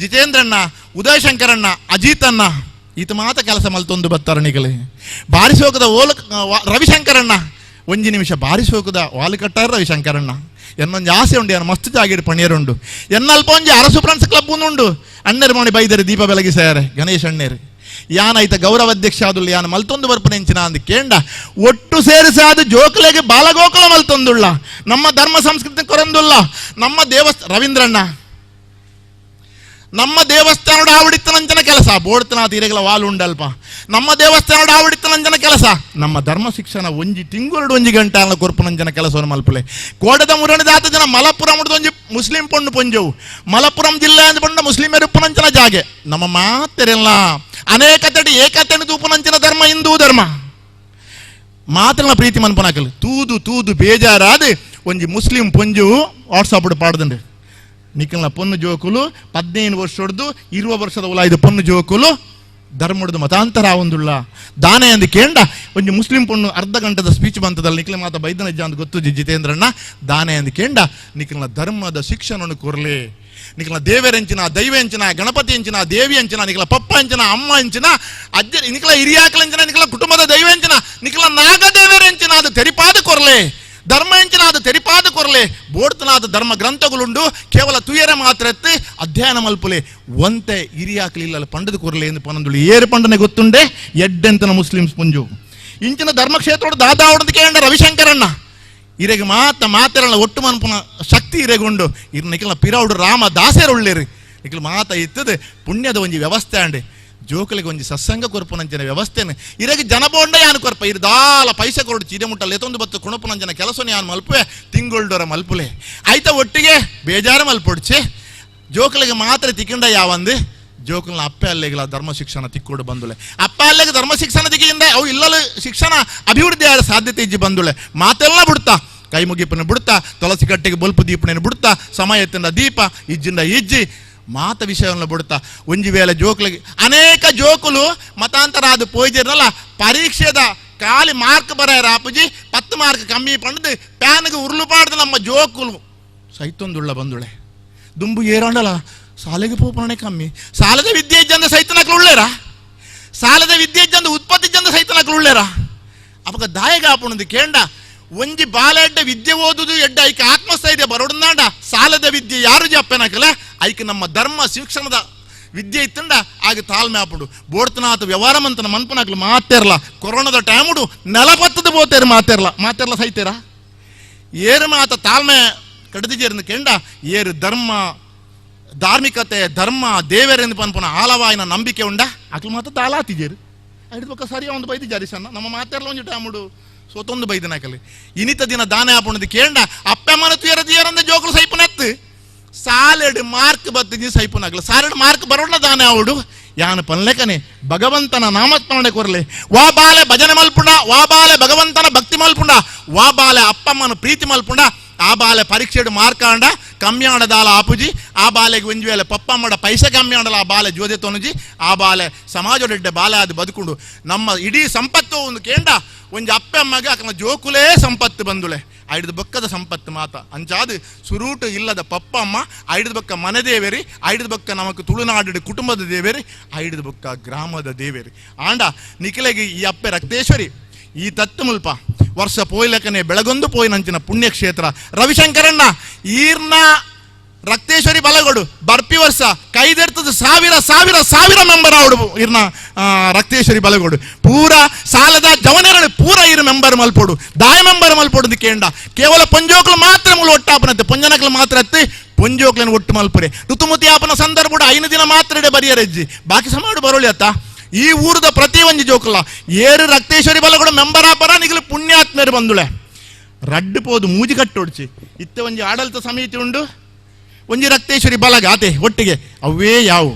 ಜಿತೇಂದ್ರಣ್ಣ ಉದಯಶಂಕರಣ್ಣ ಅಜಿತಣ್ಣ ಈತ ಮಾತ ಕೆಲಸ ಮಲ್ತೊಂದು ಬತ್ತಾರ ನಿಗಲೆ ಬಾರಿಸೋಕದ ಓಲ ರವಿಶಂಕರಣ್ಣ ಒಂಜಿ ನಿಮಿಷ ಬಾರಿಸೋಕದ ವಾಲು ಕಟ್ಟಾರ ರವಿಶಂಕರಣ್ಣ ಎನ್ನೊಂದು ಆಸೆ ಉಂಡು ಎನ್ನ ಮಸ್ತ್ ಜಾಗಿಡ್ ಪಣಿಯರುಂಡು ಎನ್ನಲ್ಪ ಒಂಜಿ ಅರಸು ಫ್ರೆಂಡ್ಸ್ ಕ್ಲಬ್ ಉಂಡು ಅಣ್ಣರು ಮಣಿ ಬೈದರೆ ದೀಪ ಬೆಳಗಿಸಾರೆ ಗಣೇಶ್ ಅಣ್ಣೇರು ಯಾನ ಐತ ಗೌರವಾಧ್ಯಕ್ಷ ಆದುಲ್ಲ ಯಾನ ಮಲ್ತೊಂದು ಬರ್ಪನೆ ಎಂಚಿನ ಅಂದ್ ಕೇಂಡ ಒಟ್ಟು ಸೇರಿಸಾದ ಜೋಕುಲೆಗೆ ಬಾಲಗೋಕುಲ ಮಲ್ತೊಂದುಳ್ಳ ನಮ್ಮ ಧರ್ಮ ಸಂಸ್ಕೃತಿ ಕೊರಂದುಲ್ಲ ನಮ್ಮ ದೇವಸ್ಥ ರವೀಂದ್ರಣ್ಣ ನಮ್ಮ ದೇವಸ್ಥಾನದ ಆವಡಿತ್ತನಂಚನ ಕೆಲಸ ಬೋಡ್ತನ ತೀರೆಗಳ ವಾಲು ಉಂಡಲ್ಪ ನಮ್ಮ ದೇವಸ್ಥಾನದ ಆವಡಿತ್ತನಂಚನ ಕೆಲಸ ನಮ್ಮ ಧರ್ಮ ಶಿಕ್ಷಣ ಒಂಜಿ ತಿಂಗುರುಡು ಒಂಜಿ ಗಂಟೆ ಅಲ್ಲ ಕೊರ್ಪುನಂಚನ ಕೆಲಸವನ್ನು ಮಲ್ಪಲೆ ಕೋಟದ ಮುರಣದಾತ ಜನ ಮಲಪುರಂ ಒಂಜಿ ಮುಸ್ಲಿಂ ಪೊಣ್ಣು ಪೊಂಜವು ಮಲಪುರಂ ಜಿಲ್ಲೆ ಅಂದ ಪಂಡ ಮುಸ್ಲಿಮರು ಪುನಂಚನ ಜಾಗೆ ನಮ್ಮ ಮಾತೆರೆಲ್ಲ ಅನೇಕತೆಡಿ ಏಕತೆಣಿ ತೂಪುನಂಚಿನ ಧರ್ಮ ಹಿಂದೂ ಧರ್ಮ ಮಾತ್ರನ ಪ್ರೀತಿ ಮನ್ಪನಾಕಲು ತೂದು ತೂದು ಬೇಜಾರಾದ ಒಂಜಿ ಮುಸ್ಲಿಂ ಪೊಂಜು ವಾಟ್ಸಾಪ್ ಪಾಡ್ದಂಡೆ ನಿಖಲ್ನ ಪೊನ್ನು ಜೋಕುಲು 15 ವರ್ಷಡ್ದು 20 ವರ್ಷದ ಉಲಾಯ್ದ ಪೊನ್ನು ಜೋಕುಲು ಧರ್ಮಡ್ದು ಮತಾಂತರ ಒಂದುಳ್ಳ ದಾನೆ ಅಂದು ಕೇಂಡ ಒಂಜಿ ಮುಸ್ಲಿಂ ಪೊಣ್ಣು ಅರ್ಧ ಗಂಟೆದ ಸ್ಪೀಚ್ ಬಂತದಲ್ಲಿ ನಿಖಲ ಮಾತ ಬೈದನ ಅಂದ್ ಗೊತ್ತು ಜಿತೇಂದ್ರಣ್ಣ ದಾನೆ ಅಂದು ಕೇಂಡ ನಿಖಲ್ನ ಧರ್ಮದ ಶಿಕ್ಷಣವನ್ನು ಕೊರಲಿ ನಿಖಲ ದೇವರೆಂಚಿನ ದೈವ ಎಂಚಿನ ಗಣಪತಿ ಎಂಚಿನ ದೇವಿ ಎಂಚಿನ ನಿಖಲ ಪಪ್ಪ ಎಂಚಿನ ಅಮ್ಮ ಎಂಚಿನ ಅಜ್ಜ ನಿಖಲ ಹಿರಿಯಾಕಲ ಎಂಚಿನ ನಿಖಲ ಕುಟುಂಬದ ದೈವ ಎಂಚಿನ ನಿಖಲ ನಾಗದೇವರೆಂಚಿನ ಅದು ತೆರಿಪಾದ ಕೊರಲೆ ಧರ್ಮ ಎಂಚಿನ ಅದು ತೆರಿಪಾದ ಕೊರಲೆ ಬೋಡ್ತನಾದ ಧರ್ಮ ಗ್ರಂಥಗಳುಂಡು ಕೇವಲ ತುಯರ ಮಾತ್ರ ಎತ್ತಿ ಅಧ್ಯಯನ ಮಲ್ಪುಲೆ ಒಂತೆ ಹಿರಿಯಾಕಲಿಲ್ಲ ಪಂಡದ ಕೊರಲೆ ಎಂದು ಪನಂದುಳು ಏರು ಪಂಡನೆ ಗೊತ್ತುಂಡೆ ಎಡ್ಡೆಂತನ ಮುಸ್ಲಿಮ್ಸ್ ಪುಂಜು ಇಂಚಿನ ಧರ್ಮಕ್ಷೇತ್ರೋಡು ದಾದಾ ಹೊಡೆದ ಕೇಂಡ ರವಿಶಂಕರಣ್ಣ ಇರೆಗೆ ಮಾತ ಮಾತೆರಲ್ಲ ಒಟ್ಟು ಮನ್ಪುನ ಶಕ್ತಿ ಇರೆಗುಂಡು ಇರ್ ನಿಖಲ ಪಿರೌಡು ರಾಮ ದಾಸರು ಉಳ್ಳೇರಿ ನಿಖಲ ಮಾತ ಇತ್ತದು ಪುಣ್ಯದ ಒಂಜಿ ವ್ಯವಸ್ಥೆ ಅಂಡೆ ಜೋಕಲಿಗೆ ಒಂಜಿ ಸತ್ಸಂಗ ಕೊರ್ಪುನಂಚಿನ ವ್ಯವಸ್ಥೆನೆ ಇರಗೆ ಜನಬೋಂಡ ಯಾನು ಕೊರ್ಪ ಇರ್ ದಾಲ ಪೈಸೆ ಕೊರಡು ಚೀಡೆ ಮುಟ್ಟಲ್ಲ ಎತ್ತೊಂದು ಬತ್ತು ಕುಣಪುನಂಚಿನ ಕೆಲಸನ ಯಾನು ಮಲ್ಪುವೆ ತಿಂಗೊಳ್ಡೋರ ಮಲ್ಪುಲೆ ಆಯ್ತ ಒಟ್ಟಿಗೆ ಬೇಜಾರು ಮಲ್ಪೊಡ್ಚೆ ಜೋಕಲಿಗೆ ಮಾತ್ರ ತಿಕ್ಕಿಂಡ ಯಾವಂದು ಜೋಕಲ್ನ ಅಪ್ಪೆ ಅಲ್ಲೆಗಳ ಧರ್ಮ ಶಿಕ್ಷಣ ತಿಕ್ಕೋಡು ಬಂದುಲೆ ಅಪ್ಪ ಅಲ್ಲೆಗೆ ಧರ್ಮ ಶಿಕ್ಷಣ ತಿಕ್ಕಿಂದ ಅವು ಇಲ್ಲಲು ಶಿಕ್ಷಣ ಅಭಿವೃದ್ಧಿ ಆದ ಸಾಧ್ಯತೆ ಇಜ್ಜಿ ಬಂದುಲೆ ಮಾತೆಲ್ಲ ಬಿಡ್ತಾ ಕೈ ಮುಗಿಪನ ಬಿಡ್ತಾ ತುಳಸಿ ಕಟ್ಟೆಗೆ ಬೊಲ್ಪು ದೀಪನ ಬಿಡ್ತಾ ಸಮಯ ಎತ್ತಿಂದ ದೀಪ ಇಜ್ಜಿಂದ ಇಜ್ಜಿ ಮಾತ ವಿಷಯವನ್ನು ಬಿಡ್ತಾ ಒಂಜಿ ವೇಳೆ ಜೋಕುಲಿಗೆ ಅನೇಕ ಜೋಕುಲು ಮತಾಂತರ ಅದು ಪೋಯ್ಜಿರಲ್ಲ ಪರೀಕ್ಷೆದ ಖಾಲಿ ಮಾರ್ಕ್ ಬರಾಯರ ಅಪ್ಪುಜಿ 10 ಮಾರ್ಕ್ ಕಮ್ಮಿ ಪಂಡದು ಪ್ಯಾನ್ಗೆ ಉರುಳು ಪಾಡ್ದು ನಮ್ಮ ಜೋಕುಲು ಸೈತೊಂದುಳ್ಳ ಬಂದುಳೆ ದುಂಬು ಏರಾಂಡಲ ಸಾಲೆಗೆ ಪೋಪಣೆ ಕಮ್ಮಿ ಸಾಲದ ವಿದ್ಯೆ ಇಜ್ಜಂದ ಸೈತನಕ್ಲು ಉಳ್ಳೇರ ಸಾಲದ ವಿದ್ಯೆ ಇಜ್ಜಂದ ಉತ್ಪತ್ತಿ ಇಜ್ಜಂದ ಸೈತನಕ್ಲು ಉಳ್ಳೇರ ಅಪಗ ದಾಯಗ ಆಪುಣದು ಕೇಂಡ ಒಂಜಿ ಬಾಲ ಎಡ್ಡ ವಿದ್ಯೆ ಓದುದು ಎಡ್ಡ ಐಕೆ ಆತ್ಮಸ್ಥೈರ್ಯ ಬರೋಡಂದಾಂಡ ಸಾಲದ ವಿದ್ಯೆ ಯಾರು ಜಪ್ಪೆನಕಲ ಐಕೆ ನಮ್ಮ ಧರ್ಮ ಶಿಕ್ಷಣದ ವಿದ್ಯೆ ಇತ್ತಂಡ ಆಗ ತಾಳ್ಮೆ ಆಪುಂಡು ಬೋಡ್ತನಾಥ ವ್ಯವಹಾರ ಮಂತನ ಮನ್ಪನಾಕ್ಲು ಮಾತೇರ್ಲ ಕೊರೋನಾದ ಟೈಮುಡು ನೆಲಪತ್ತದ ಬೋತೇರು ಮಾತೇರ್ಲ ಮಾತೇರ್ಲ ಸೈತೇರಾ ಏರು ಮಾತ ತಾಳ್ಮೆ ಕಡದಿಜೇರ್ನ ಕೆಂಡ ಏರು ಧರ್ಮ ಧಾರ್ಮಿಕತೆ ಧರ್ಮ ದೇವರೆಂದು ಪನ್ಪುನ ಆಲವಾಯಿನ ನಂಬಿಕೆ ಉಂಡ ಅಕ್ಲು ಮಾತ ತಾಲಾತಿಜೇರು ಐದು ಪಕ್ಕ ಸರಿ ಒಂದು ಬೈದು ಜಾರಿಸಣ್ಣ ನಮ್ಮ ಮಾತೆಲ್ಲ ಒಂಜಿ ಟಾಮುಡು ಸೋತೊಂದು ಬೈದಿನಾಕಲಿ ಇನಿತ ದಿನ ದಾನೆ ಆಪುಣದು ಕೇಂಡ ಅಪ್ಪೆ ಮನ ತುಯರ ತುಯರಂದ ಜೋಕುಲು ಸೈಪುನತ್ತು ಸಾಲೆಡ್ ಮಾರ್ಕ್ ಬತ್ತಿಜಿ ಸೈಪುನಾಗಲ ಸಾಲೆಡ್ ಮಾರ್ಕ್ ಬರೋಣ ದಾನೆ ಅವಡು ಯಾನು ಪನ್ಲೆಕನೆ ಭಗವಂತನ ನಾಮಸ್ಮರಣೆ ಕೊರಲೆ ವಾ ಬಾಲೆ ಭಜನೆ ಮಲ್ಪುಂಡ ವಾ ಬಾಲೆ ಭಗವಂತನ ಭಕ್ತಿ ಮಲ್ಪುಂಡ ವಾ ಬಾಲೆ ಅಪ್ಪಮ್ಮನ ಪ್ರೀತಿ ಮಲ್ಪುಂಡ ಆ ಬಾಲೆ ಪರೀಕ್ಷೆಡು ಮಾರ್ಕಾಂಡ ಕಮ್ಯಾಣ ದಾಲ ಆಪುಜಿ ಆ ಬಾಲೆಗೆ ಒಂಜಿ ವೇಳೆ ಪಪ್ಪಮ್ಮಡ ಪೈಸೆ ಕಮ್ಯಾಣಲ ಆ ಬಾಲೆ ಜೋದೆ ತೊನುಜಿ ಆ ಬಾಲೆ ಸಮಾಜೊಡೆಡ್ಡೆ ಬಾಲೆ ಅದು ಬದುಕುಂಡು ನಮ್ಮ ಇಡೀ ಸಂಪತ್ತು ಒಂದು ಕೇಂಡ ಒಂಜಿ ಅಪ್ಪಮ್ಮಗ ಅಕನ ಜೋಕುಲೇ ಸಂಪತ್ತು ಬಂದುಳೆ ಐಡ್ದು ಬೊಕ್ಕದ ಸಂಪತ್ತು ಮಾತ ಅಂಚಾದು ಸುರೂಟು ಇಲ್ಲದ ಪಪ್ಪಮ್ಮ ಐಡ್ದು ಬೊಕ್ಕ ಮನೆ ದೇವೇರಿ ಐಡ್ದು ಬೊಕ್ಕ ನಮಕ್ ತುಳುನಾಡು ಕುಟುಂಬದ ದೇವೇರಿ ಐಡ್ದು ಬೊಕ್ಕ ಗ್ರಾಮದ ದೇವೇರಿ ಆಂಡ ನಿಖಿಲೆಗೆ ಈ ಅಪ್ಪೆ ರಕ್ತೇಶ್ವರಿ ಈ ತತ್ತು ಮುಲ್ಪ ವರ್ಷ ಪೋಯ್ಲಕನೆ ಬೆಳಗೊಂದು ಪೋಯ್ನಂಚಿನ ಪುಣ್ಯಕ್ಷೇತ್ರ ರವಿಶಂಕರಣ್ಣ ಈರ್ನ ರಕ್ತೇಶ್ವರಿ ಬಲಗೋಡು ಬರ್ಪಿ ವರ್ಷ ಕೈದೆರ್ತದ ಸಾವಿರ ಸಾವಿರ ಸಾವಿರ ಮೆಂಬರ್ ಆವಡು ಇರ್ನ ರಕ್ತೇಶ್ವರಿ ಬಲಗೋಡು ಪೂರ ಸಾಲದ ಜವನೆರಡು ಪೂರ ಇರು ಮೆಂಬರ್ ಮಲ್ಪೋಡು ದಾಯ ಮೆಂಬರ್ ಮಲ್ಪೋಡು ಕೇಂಡ ಕೇವಲ ಪೊಂಜೋಕ್ಲು ಮಾತ್ರ ಮುಳು ಒಟ್ಟಾಪನತ್ತೆ ಪೊಂಜನಕ್ಲು ಮಾತ್ರ ಅತ್ತಿ ಪೊಂಜೋಕ್ಲನ್ನು ಒಟ್ಟು ಮಲ್ಪುರೆ ಋತುಮತಿ ಆಪನ ಸಂದರ್ಭ 5 ದಿನ ಮಾತ್ರ ಇಡೆ ಬರಿಯರೆಜ್ಜಿ ಬಾಕಿ ಸಮಾಡು ಬರೋಳಿ ಅತ್ತ ಈ ಊರದ ಪ್ರತಿ ಒಂಜಿ ಜೋಕುಲ ಏರು ರಕ್ತೇಶ್ವರಿ ಬಲಗೋಡು ಮೆಂಬರ್ ಆಪರ ನಿಗಲು ಪುಣ್ಯಾತ್ಮೇರು ಬಂದುಳೆ ರಡ್ಡು ಪೋದು ಮೂಜಿ ಕಟ್ಟೋಡ್ಚಿ ಇತ್ತ ಒಂಜಿ ಆಡಳಿತ ಸಮಿತಿ ಉಂಡು ಒಂಜಿ ರಕ್ತೇಶ್ವರಿ ಬಲಗ ಆತೆ ಒಟ್ಟಿಗೆ ಅವೇ ಯಾವು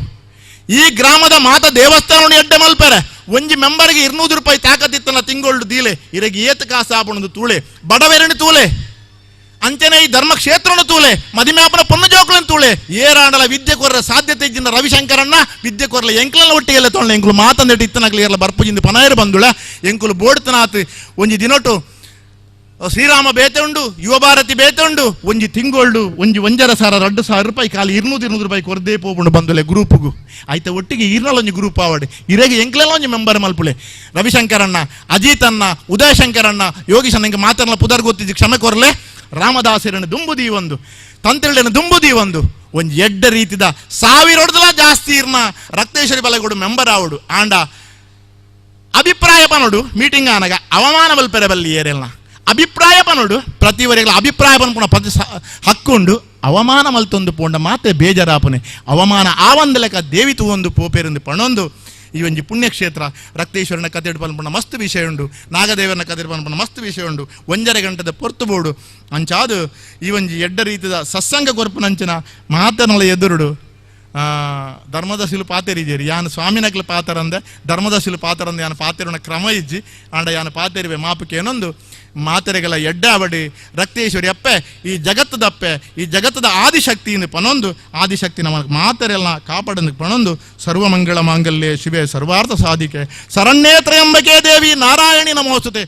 ಈ ಗ್ರಾಮದ ಮಾತ ದೇವಸ್ಥಾನ ಎಡ್ಡೆ ಮಲ್ಪರೆ ಒಂಜಿ ಮೆಂಬರ್ಗೆ 200 ರೂಪಾಯಿ ತಾಕತ್ತಿತ್ತನ ತಿಂಗೊಳ್ಳು ದೀಲೆ ಇರಗೆ ಏತ ಕಾಸು ಆಪಣದು ತೂಳೆ ಬಡವೆರಣಿ ತೂಲೆ ಅಂಚನೆ ಈ ಧರ್ಮಕ್ಷೇತ್ರನು ತೂಲೆ ಮದಿಮ್ಯಾಪನ ಪೊನ್ನ ಜೋಕುలను ತೂಳೆ ಏರಾಂಡಲ ವಿದ್ಯೆ ಕೊರ್ರ ಸಾಧ್ಯತೆ ಇಜ್ಜಿನ ರವಿಶಂಕರಣ್ಣ ವಿದ್ಯೆ ಕೊರ್ಲ ಎಂಕ್ಲೆಲ್ಲ ಒಟ್ಟಿಗೆಲ್ಲ ತೊಳ್ಳೆ ಎಂಕುಲು ಮಾತಂದೆಟ್ಟು ಇತ್ತನಕ್ಲು ಏರ್ಲ ಬರ್ಪುಜಿಂದ ಪನಾಯರು ಬಂದುಳ ಎಂಕುಲು ಬೋಡ್ತನಾತ್ ಒಂಜಿ ದಿನೊಟು ಶ್ರೀರಾಮ ಬೇತೆ ಉಂಡು ಯುವ ಭಾರತಿ ಬೇತೆ ಉಂಡು ಒಂಜಿ ತಿಂಗೊಳ್ಳು ಒಂಜಿ 1.5 ಸಾವಿರ 2,000 ರೂಪಾಯಿ ಖಾಲಿ 200 ರೂಪಾಯಿ ಕೊರ್ದೇ ಪೋಪುಂಡು ಬಂದುಲೆ ಗ್ರೂಪುಗು ಆಯ್ತ ಒಟ್ಟಿಗೆ ಈರ್ನಲ ಒಂಜಿ ಗ್ರೂಪ್ ಆವಡೆ ಇರೆಗೆ ಎಂಕ್ಲೆಲ್ಲ ಒಂಜಿ ಮೆಂಬರ್ ಮಲ್ಪುಲೆ ರವಿಶಂಕರಣ್ಣ ಅಜಿತಣ್ಣ ಉದಯಶಂಕರಣ್ಣ ಯೋಗೀಶಣ್ಣ ಇಂಕ ಮಾತರ್ನ ಪುದರ್ ಗೊತ್ತಿದ್ದು ಕ್ಷಮೆ ಕೊರ್ಲೆ ರಾಮದಾಸರನ್ನು ದುಂಬುದಿ ಒಂದು ತಂತ್ರಿಗಳನ್ನು ದುಂಬುದಿ ಒಂದು ಒಂಜಿ ಎಡ್ಡ ರೀತಿದ ಸಾವಿರೊಡ್ದಲ ಜಾಸ್ತಿ ಇರ್ನ ರಕ್ತೇಶ್ವರಿ ಬಲಗೋಡು ಮೆಂಬರ್ ಆವಡು ಆಂಡ ಅಭಿಪ್ರಾಯ ಪನೋಡು ಮೀಟಿಂಗ್ ಆನಗ ಅವಮಾನ ಬಲ್ಪೆರೆ ಬಲ್ಲಿ ಏರೆಲ್ಲ ಅಭಿಪ್ರಾಯ ಪನೋಡು ಪ್ರತಿವರೆಗಳ ಅಭಿಪ್ರಾಯ ಪನ್ಪುಣ ಪ್ರತಿ ಹಕ್ಕುಂಡು ಅವಮಾನ ಮಲ್ತೊಂದು ಪೋಂಡ ಮಾತೆ ಬೇಜಾರಾಪನೆ ಅವಮಾನ ಆವಂದಲೆಕ ದೇವಿ ತೂವೊಂದು ಪೋಪೇರೊಂದು ಪಣೊಂದು ಈ ಒಂಜಿ ಪುಣ್ಯಕ್ಷೇತ್ರ ರಕ್ತೇಶ್ವರನ ಕತೆ ಪನ್ಪುಣ ಮಸ್ತ್ ವಿಷಯ ಉಂಡು ನಾಗದೇವನ ಕತೆ ಪನ್ಪುಣ ಮಸ್ತ್ ವಿಷಯ ಉಂಡು 1.5 ಗಂಟೆದ ಪೊರ್ತು ಬೋಡು ಅಂಚಾದು ಈ ಒಂಜಿ ಎಡ್ಡ ರೀತಿದ ಸತ್ಸಂಗ ಕೊರ್ಪುನಂಚಿನ ಮಾತನಲ ಎದುರುಡು ಧರ್ಮದಶಿಲು ಪಾತೆರಿಜೇರಿ ಯಾನು ಸ್ವಾಮಿನಕ್ಲು ಪಾತರಂದೆ ಧರ್ಮದಶಿಲು ಪಾತರಂದೆ ಯಾನು ಪಾತೆರುಣ ಕ್ರಮ ಇಜ್ಜಿ ಆಂಡ ಯಾನು ಪಾತೆರಿವೆ ಮಾಪುಕೇನೊಂದು ಮಾತೆರೆಗಳ ಎಡ್ಡಾವಡಿ ರಕ್ತೇಶ್ವರಿ ಅಪ್ಪೆ ಈ ಜಗತ್ತದಪ್ಪೆ ಈ ಜಗತ್ತದ ಆದಿಶಕ್ತಿಯಿಂದ ಪನೊಂದು ಆದಿಶಕ್ತಿ ನಮ್ಮ ಮಾತೆರೆಲ್ಲ ಕಾಪಾಡಂದು ಪಣೊಂದು ಸರ್ವಮಂಗಳ ಮಾಂಗಲ್ಯೆ ಶಿವೆ ಸರ್ವಾರ್ಥ ಸಾಧಿಕೆ ಶರಣ್ಯೇ ತ್ರಯಂಬಕೆ ದೇವಿ ನಾರಾಯಣಿ ನಮೋಸ್ತುತೆ.